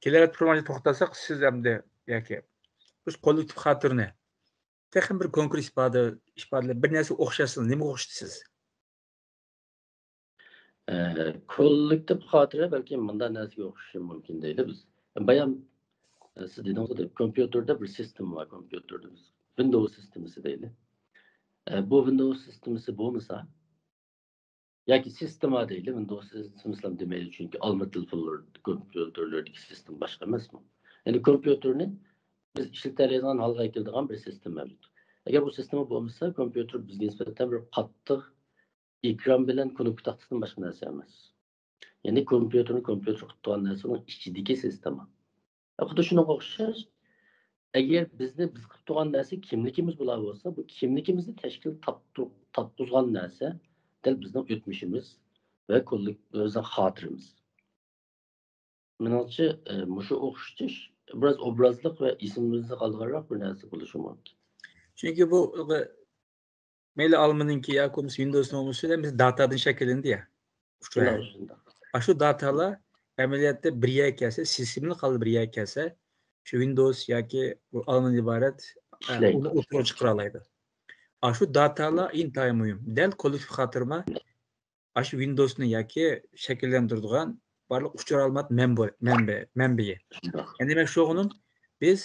كېلەر ھەپتە پروگراممىنى توختاتساق، سىز ئەمدى ياكى بىز كوللېكتىپ خاتىرىنى تېخىمۇ بىر كونكرېت ئىپادە، ئىپادىلەپ، بىر نەرسە ئوخشاتسىڭىز، نېمىگە ئوخشىتىسىز؟ ئە، كوللېكتىپ خاتىرە بەلكىم مۇنداق نەرسىگە ئوخشىشى مۇمكىن دەيلى بىز. بايام، ئە، سىز دېدىڭىز، كومپيۇتېردا بىر سىستېما بار، كومپيۇتېردا بىز ۋىندوۋس سىستېمىسى دەيلى. ئە، بۇ ۋىندوۋس سىستېمىسى بولمىسا، ياكى سىستېما دەيلى، ۋىندوۋس سىستېمىسىلا دېمەيلى، چۈنكى ئالما تېلېفونلار، كومپيۇتېرلەردىكى سىستېما باشقا ئەمەسمۇ؟ يەنى كومپيۇتېرنى بىز ئىشلىتەلەيدىغان ھالغا كېلىدىغان بىر سىستېما مەۋجۇت. ئەگەر بۇ سىستېما بولمىسا، كومپيۇتېر بىزگە نىسبەتەن بىر قاتتىق ئېكران بىلەن كۇنۇپكا تاختىسىدىن باشقا نەرسە ئەمەس. يەنى كومپيۇتېرنى كومپيۇتېر قىلىپ تۇرغان نەرسە ئۇنىڭ ئىچىدىكى سىستېما. خۇددى شۇنىڭغا ئوخشاش، ئەگەر بىزنى بىز قىلىپ تۇرغان نەرسە كىملىكىمىز بولا بولسا، بۇ كىملىكىمىزنى تەشكىل تاپتۇ-، تاپقۇزغان نەرسە دەل بىزنىڭ ئۆتمۈشىمىز ۋە كوللېك-، بىزنىڭ خاتىرىمىز. مېنىڭچە، ئە، مۇشۇ ئوخشىتىش بىراز ئوبرازلىق ۋە ئېسىمىزدە قالىدىغانراق بىر نەرسە بولۇشى مۇمكىن. چۈنكى بۇ، مەيلى ئالمىنىڭكى ياكى بولمىسا ۋىندوۋسنىڭ بولمىسا، ھەممىسى داتادىن شەكىللىنىدۇ يا. شۇنداق، شۇنداق. ئاشۇ داتالار ئەمەلىيەتتە بىر يەرگە كەلسە، سىستېمىلىق ھالدا بىر يەرگە كەلسە، شۇ ۋىندوۋس ياكى بۇ ئالمىدىن ئىبارەت، ئە، ئىشلەيدۇ. ئۇنى ئوتتۇرىغا چىقىرالايدۇ. ئاشۇ داتالار ئىنتايىن مۇھىم. دەل كوللېكتىپ خاتىرىمۇ ئاشۇ ۋىندوۋسنى ياكى شەكىللەندۈرىدىغان بارلىق ئۇچۇر ئالمات مەنبە-، مەنبە-، مەنبىيى. شۇنداق. يەنى دېمەك شۇغىنىم، بىز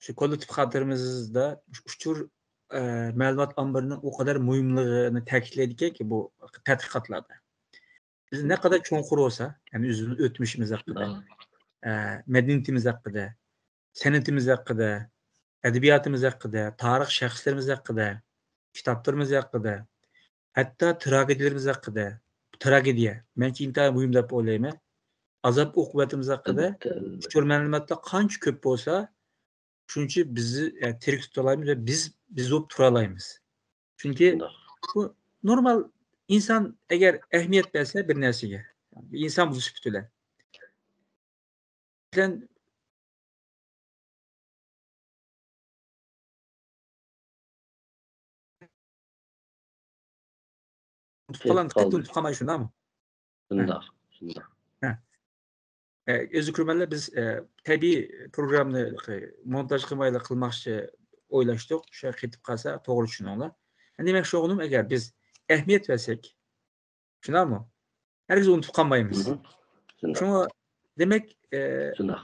شۇ كوللېكتىپ خاتىرىمىزدا ئۇچۇر، ئە، مەلۇمات ئامبىرىنىڭ ئۇ قەدەر مۇھىملىقىنى تەكىتلەيدىكەنكى بۇ تەتقىقاتلاردا. بىز نەقەدەر چوڭقۇر بولسا، يەنى ئۆزىمىز ئۆتمۈشىمىز ھەققىدە، شۇنداق. ئە، مەدەنىيىتىمىز ھەققىدە، سەنئىتىمىز ھەققىدە، ئەدەبىياتىمىز ھەققىدە، تارىخ شەخسلىرىمىز ھەققىدە، كىتابلىرىمىز ھەققىدە، ھەتتا تراگېدىيەلىرىمىز ھەققىدە، تراگېدىيە مەنچە ئىنتايىن مۇھىم دەپ ئويلايمەن. ئازاب ئوقۇبەتىمىز ھەققىدە، ئەلۋەتتە، ئەلۋەتتە. ئۇچۇر مەلۇماتلار قانچە كۆپ بولسا، شۇنچە بىزنى، ئە، تىرىك تۇتالايمىز ۋە بىز، بىز بولۇپ تۇرالايمىز. چۈنكى شۇنداق. بۇ نورمال ئىنسان ئەگەر ئەھمىيەت بەرسە بىر نەرسىگە، ئىنسان بولۇش سۈپىتى بىلەن، بىلەن ئۇنتۇپ قالغان، قېتىپ قالدى. ئۇنتۇپ قالماي شۇنداقمۇ؟ شۇنداق، شۇنداق. ھە. ئە، ئەزىز كۆرۈرمەنلەر، بىز، ئە، تەبىئىي پروگراممىنى مونتاژ قىلمايلا قىلماقچى ئويلاشتۇق. شۇ قېتىپ قالسا توغرا چۈشىنىڭلار. دېمەك شۇغىنىم، ئەگەر بىز ئەھمىيەت بەرسەك، شۇنداقمۇ؟ ھەرگىز ئۇنتۇپ قالمايمىز. مھم. شۇنداق. شۇڭا دېمەك، ئە، شۇنداق.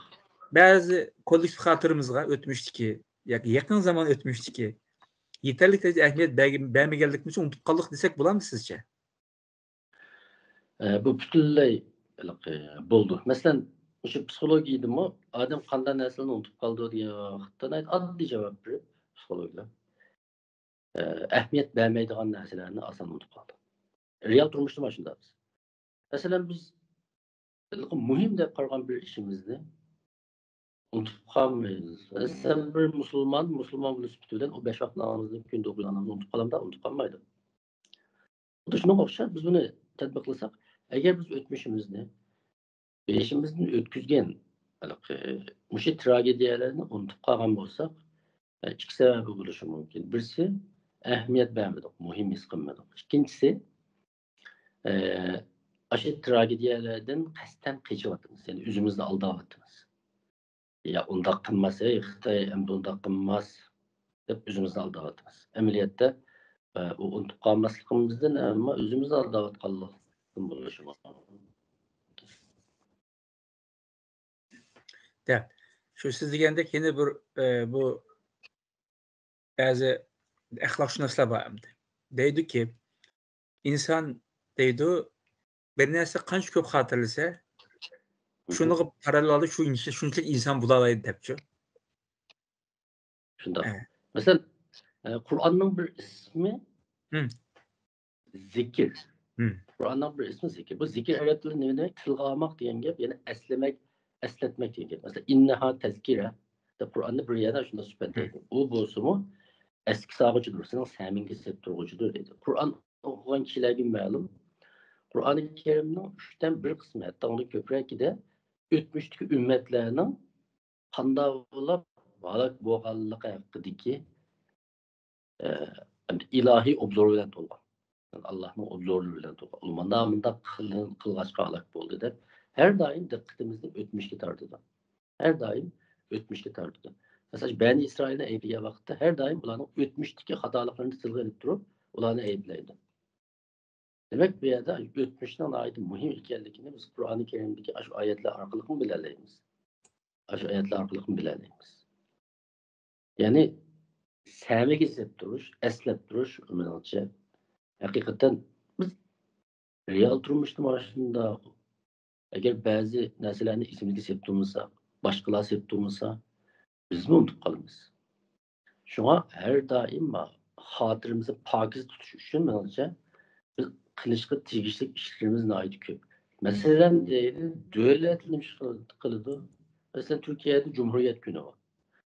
بەزى كوللېكتىپ خاتىرىمىزغا ئۆتمۈشتىكى ياكى يېقىن زامان ئۆتمۈشتىكى يېتەرلىك دەرىجىدە ئەھمىيەت بەرگە-، بەرمىگەنلىكىمىز ئۈچۈن ئۇنتۇپ قالدۇق دېسەك بولامدۇ سىزچە؟ ئە، بۇ پۈتۈنلەي ھېلىقى بولدى. مەسىلەن، مۇشۇ پسىخولوگىيەدىمۇ ئادەم قانداق نەرسىلەرنى ئۇنتۇپ قالىدۇ دېگەن ۋاقىتتا ناھايىتى ئاددىي جاۋاب بېرىپ، پسىخولوگلار، ئە، ئەھمىيەت بەرمەيدىغان نەرسىلەرنى ئاسان ئۇنتۇپ قالىدۇ. رېئال تۇرمۇشتا مانا شۇنداق بىز. مەسىلەن، بىز مۇھىم دەپ قارىغان بىر ئىشىمىزنى ئۇنتۇپ قالمايمىز. مەسىلەن، بىر مۇسۇلمان، مۇسۇلمان بولۇش سۈپىتى بىلەن ئۇ بەش ۋاق نامازنى، كۈندە ئوقۇيدىغان نامازنى ئۇنتۇپ قالامدا؟ ئۇنتۇپ قالمايدۇ. خۇددى شۇنىڭغا ئوخشاش، بىز بۇنى تەتبىقلىساق، ئەگەر بىز ئۆتمۈشىمىزنى، بېشىمىزدىن ئۆتكۈزگەن ھېلىقى مۇشۇ تراگېدىيەلەرنى ئۇنتۇپ قالغان بولساق، ئىككى سەۋەبى بولۇشى مۇمكىن. بىرسى، ئەھمىيەت بەرمىدۇق، مۇھىم ھېس قىلمىدۇق. ئىككىنچىسى، ئە، ئاشۇ تراگېدىيەلەردىن قەستەن قېچىۋاتىمىز، يەنى ئۆزىمىزنى ئالداۋاتىمىز. يا ئۇنداق قىلماس، ئەي خىتاي ئەمدى ئۇنداق قىلماس دەپ ئۆزىمىزنى ئالداۋاتىمىز. ئەمەلىيەتتە، ئە، ئۇ ئۇنتۇپ قالماسلىقىمىزدىن، ئەمما ئۆزىمىزنى ئالداۋاتقانلىقتىن بولۇشى مۇمكىن. دەپ، شۇ سىز دېگەندەك يەنە بىر، ئە، بۇ بەزى ئەخلاقشۇناسلار بار ئەمدى. دەيدۇكى، ئىنسان دەيدۇ، بىر نەرسە قانچە كۆپ خاتىرىلىسە، مھم. شۇنىڭغا پاراللېل شۇ ئىنس-، شۇنچىلىك ئىنسان بولالايدۇ دەپچۇ. شۇنداق. ئە. مەسىلەن، ئە، قۇرئاننىڭ بىر ئىسمى ھىم. زىكىر. ھىم. قۇرئاننىڭ بىر ئىسمى زىكىر. بۇ زىكىر ئەرەب تىلىدا نېمە دېمەك؟ تىلغا ئالماق دېگەن گەپ، يەنى ئەسلىمەك، ئەسلەتمەك دېگەن گەپ. مەسىلەن، «ئىننەھا تەزكىرە» دەپ قۇرئاننى بىر يەردە شۇنداق سۈپەتلەيدۇ. ھىم. ئۇ بولسىمۇ ئەسكە سالغۇچىدۇر، سېنىڭ سەمىڭگە سېلىپ تۇرغۇچىدۇر دەيدۇ. قۇرئان ئوقۇغان كىشىلەرگە مەلۇم، قۇرئانى كەرىمنىڭ ئۈچتىن بىر قىسمى، ھەتتا ئۇنىڭدىن كۆپرەكىدە ئۆتمۈشتىكى ئۈممەتلەرنىڭ قانداق بولۇپ ھالاك بولغانلىقى ھەققىدىكى، ئە، ئىلاھىي ئوبزور بىلەن تولغان. ئاللاھنىڭ ئوبزورلىرى بىلەن تولغان. ئۇ مۇنداق، مۇنداق قىل-، قىلغاچقا ھالاك بولدى دەپ، ھەر دائىم دىققىتىمىزنى ئۆتمۈشكە تارتىدۇ. ھەر دائىم ئۆتمۈشكە تارتىدۇ. مەسىلەن، بەنى ئىسرائىلنى ئەيىبلىگەن ۋاقىتتا ھەر دائىم ئۇلارنىڭ ئۆتمۈشتىكى خاتالىقلىرىنى تىلغا ئېلىپ تۇرۇپ، ئۇلارنى ئەيىبلەيدۇ. دېمەك، بۇ يەردە ئۆتمۈشنىڭ ناھايىتى مۇھىم ئىكەنلىكىنى بىز قۇرئانى كەرىمدىكى ئاشۇ ئايەتلەر ئارقىلىقمۇ بىلەلەيمىز. ئاشۇ ئايەتلەر ئارقىلىقمۇ بىلەلەيمىز. يەنى سەمىگە سېلىپ تۇرۇش، ئەسلەپ تۇرۇش، مېنىڭچە، ھەقىقەتەن بىز رېئال تۇرمۇشتا مانا شۇنداق. ئەگەر بەزى نەرسىلەرنى ئېسىمىزگە سېلىپ تۇرمىساق، باشقىلار سېلىپ تۇرمىسا، بىزمۇ ئۇنتۇپ قالىمىز. شۇڭا ھەر دائىم خاتىرىمىزنى پاكىز تۇتۇش ئۈچۈن، مېنىڭچە، بىز قىلىشقا تېگىشلىك ئىشلىرىمىز ناھايىتى كۆپ. مەسىلەن، دەيلى، دۆلەت نېمە ئىش قىلىدۇ؟ مەسىلەن، تۈركىيەدە جۇمھۇرىيەت كۈنى بار.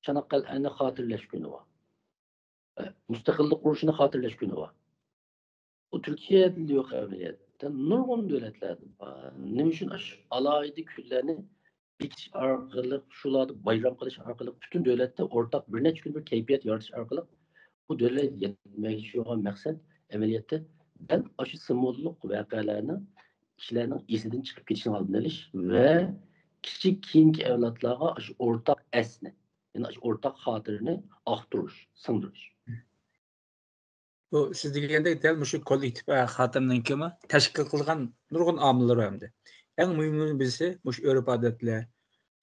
چاناققەلئەننى خاتىرىلەش كۈنى بار. مۇستەقىللىق ئۇرۇشىنى خاتىرىلەش كۈنى بار. ئۇ تۈركىيەدىلا يوق ئەمەلىيەتتە. نۇرغۇن دۆلەتلەردە بار. نېمە ئۈچۈن ئاشۇ ئالاھىدە كۈنلەرنى بېكىتىش ئارقىلىق، شۇلاردا بايرام قىلىش ئارقىلىق، پۈتۈن دۆلەتتە ئورتاق بىر نەچچە كۈن بىر كەيپىيات يارىتىش ئارقىلىق، بۇ دۆلەت يەتمەكچى بولغان مەقسەت ئەمەلىيەتتە دەل ئاشۇ سىمۋوللۇق ۋەقەلەرنىڭ كىشىلەرنىڭ ئېسىدىن چىقىپ كېتىشىنىڭ ئالدىنى ئېلىش ۋە كىچىك كېيىنكى ئەۋلادلارغا ئاشۇ ئورتاق ئەسنى، يەنى ئاشۇ ئورتاق خاتىرىنى ئاختۇرۇش، سىڭدۈرۈش. بۇ سىز دېگەندەك دەل مۇشۇ كوللېكتىپ، ئە، خاتىرىنىڭكىمۇ تەشكىل قىلغان نۇرغۇن ئامىللىرى بار ئەمدى. ئەڭ مۇھىمىنىڭ بىرسى مۇشۇ ئۆرپ-ئادەتلەر،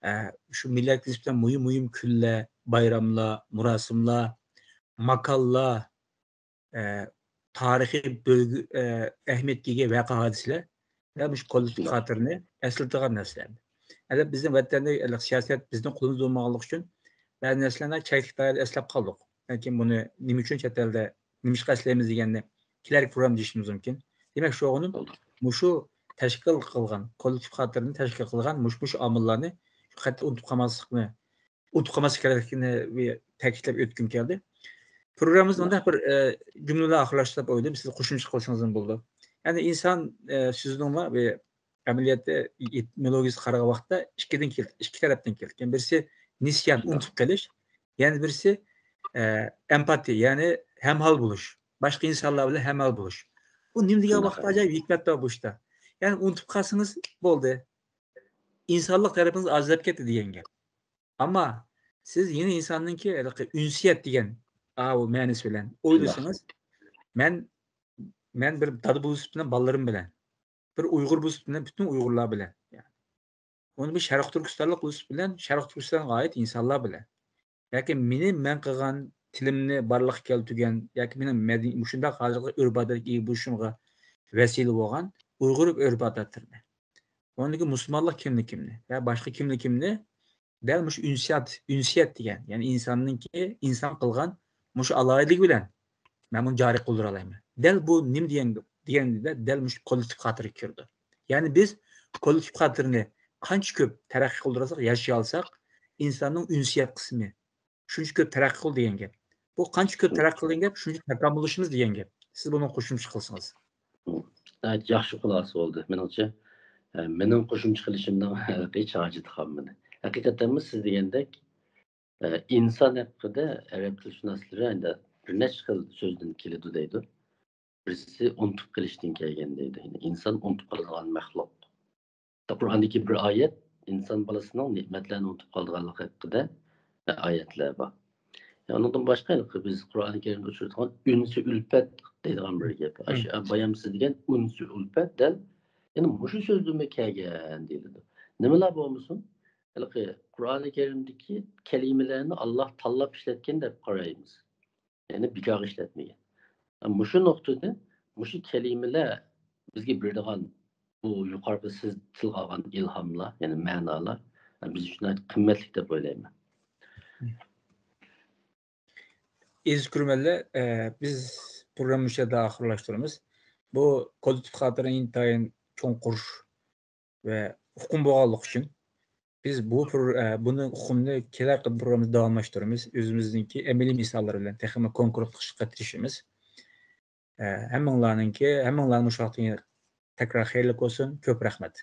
ئە، شۇ مىللەتكە نىسبەتەن مۇھىم، مۇھىم كۈنلەر، بايراملار، مۇراسىملار، ماكانلار، ئە، تارىخىي بۆلگە-، ئە، ئەھمىيەتكە ئىگە ۋەقە-ھادىسىلەر ۋە مۇشۇ كوللېكتىپ خاتىرىنى ئەسلىتىدىغان نەرسىلەر. ئەلۋەتتە، بىزنىڭ ۋەتەندە سىياسەت بىزنىڭ قولىمىزدا بولمىغانلىقى ئۈچۈن بەزى نەرسىلەرنى چەكلىك دائىرىدە ئەسلەپ قالدۇق. لېكىن بۇنى نېمە ئۈچۈن چەت ئەلدە نېمىشقا ئەسلەيمىز دېگەننى كېلەركى پروگراممىدا دېيىشىمىز مۇمكىن. دېمەك، شۇ ئۇنىڭ مۇشۇ تەشكىل قىلغان، كوللېكتىپ خاتىرىنى تەشكىل قىلغان مۇشۇ، مۇشۇ ئامىللارنى قەتئىي ئۇنتۇپ قالماسلىقنى، ئۇنتۇپ قالماسلىق كېرەكلىكىنى تەكىتلەپ ئۆتكۈم كەلدى. پروگراممىمىزنى مۇنداق بىر، ئە، جۈملە بىلەن ئاخىرلاشتۇرۇپ ئويلىدىم، سىز قوشۇمچە قىلسىڭىزمۇ بولىدۇ. يەنى ئىنسان، ئە، سۆزىنىڭ بار بىر ئەمەلىيەتتە ئېتىمولوگىيىسىگە قارىغان ۋاقىتتا ئىككىدىن كېلىدۇ، ئىككى تەرەپتىن كېلىدۇ. يەنى بىرسى نىسيان، ئۇنتۇپ قېلىش، يەنە بىرسى، ئە، ئەمپاتىيە، يەنى ھەمھال بولۇش، باشقا ئىنسانلار بىلەن ھەمھال بولۇش. بۇ نېمە دېگەن ۋاقىتتا ئاجايىپ ھېكمەت بار بۇ ئىشتا. يەنى ئۇنتۇپ قالسىڭىز بولدى. ئىنسانلىق تەرىپىڭىز ئاجىزلاپ كەتتى دېگەن گەپ. ئەمما سىز يەنە ئىنساننىڭكى ھېلىقى ئۈنسىيەت دېگەن ئاۋۇ مەنىسى بىلەن ئويلىسىڭىز، مەن، مەن بىر دادا بولۇش سۈپىتىدىن بالىلىرىم بىلەن، بىر ئۇيغۇر بولۇش سۈپىتىدىن پۈتۈن ئۇيغۇرلار بىلەن، يەنى ئۇنى بىر شەرقىي تۈركىستانلىق بولۇش سۈپىتى بىلەن شەرقىي تۈركىستانغا ئائىت ئىنسانلار بىلەن، ياكى مېنى، مەن قىلغان تىلىمنى بارلىققا كەلتۈرگەن، ياكى مېنىڭ مەدەنىي، مۇشۇنداق ھازىرقى ئۆرپ-ئادەتكە ئىگە بولۇشۇمغا ۋەسىلە بولغان ئۇيغۇر ئۆرپ-ئادەتلىرىنى، ئۇنىڭدىكى مۇسۇلمانلىق كىملىكىمنى ۋە باشقا كىملىكىمنى دەل مۇشۇ ئۈنسىيەت، ئۈنسىيەت دېگەن، يەنى ئىنساننىڭكى، ئىنسان قىلغان مۇشۇ ئالاھىدىلىكى بىلەن مەن بۇنى جارى قىلدۇرالايمەن. دەل بۇ نېمە دېگەن، دېگەندە دەل مۇشۇ كوللېكتىپ خاتىرىگە كىرىدۇ. يەنى بىز كوللېكتىپ خاتىرىنى قانچە كۆپ تەرەققىي قىلدۇرساق، ياشىيالساق، ئىنساننىڭ ئۈنسىيەت قىسمى شۇنچە كۆپ تەرەققىي قىلدى دېگەن گەپ. بۇ قانچە كۆپ تەرەققىي قىلدى دېگەن گەپ، شۇنچە تەكامۇللىشىمىز دېگەن گەپ. سىز بۇنىڭغا قوشۇمچە قىلسىڭىز. ناھايىتى ياخشى خۇلاسە بولدى. مېنىڭچە، ئە، مېنىڭ قوشۇمچە قىلىشىمنىڭ ھەقىقىي ھاجىتى قالمىدى. ھەقىقەتەنمۇ سىز دېگەندەك، ئە، ئىنسان ھەققىدە ئەرەب تىلشۇناسلىرى ئەندى بىر نەچچە خىل سۆزدىن كېلىدۇ دەيدۇ. بىرسى ئۇنتۇپ قېلىشتىن كەلگەن دەيدۇ. يەنى ئىنسان ئۇنتۇپ قالىدىغان مەخلۇق. قۇرئاندىكى بىر ئايەت ئىنسان بالىسىنىڭ نېمەتلەرنى ئۇنتۇپ قالىدىغانلىقى ھەققىدە ئايەتلەر بار. يا، ئۇنىڭدىن باشقا، بىز قۇرئانى كەرىمدە ئۇچرىتىدىغان ئۈنسى ئۈلپەت دەيدىغان بىر گەپ. ئاشۇ بايام سىز دېگەن ئۈنسى ئۈلپەت دەل يەنە مۇشۇ سۆزدىنمۇ كەلگەن دېيىلىدۇ. نېمىلا بولمىسۇن، ھېلىقى قۇرئانى كەرىمدىكى كەلىمىلەرنى ئاللا تاللاپ ئىشلەتكەن دەپ قارايمىز. يەنى بىكارغا ئىشلەتمىگەن. مۇشۇ نۇقتىدىن مۇشۇ كەلىمىلەر بىزگە بېرىدىغان بۇ يۇقىرىقى سىز تىلغا ئالغان ئىلھاملار، يەنى مەنالار، بىز ئۈچۈن ناھايىتى قىممەتلىك دەپ ئويلايمەن. ئەزىز كۆرۈرمەنلەر، ئە، بىز پروگراممىنى مۇشۇ يەردە ئاخىرلاشتۇرىمىز. بۇ كوللېكتىپ خاتىرە ئىنتايىن چوڭقۇر ۋە ئۇقۇم بولغانلىقى ئۈچۈن بىز بۇ پرو-، ئە، بۇنى ئۇقۇمنى كېلەر قېتىم پروگراممىدا داۋاملاشتۇرىمىز. ئۆزىمىزنىڭكى ئەمەلىي مىساللار بىلەن تېخىمۇ كونكرېت قىلىشقا تىرىشىمىز. ئە، ھەممىڭلارنىڭكى، ھەممىڭلارنى مۇشۇ ۋاقىتتىن تەكرار خەيرلىك بولسۇن. كۆپ رەھمەت.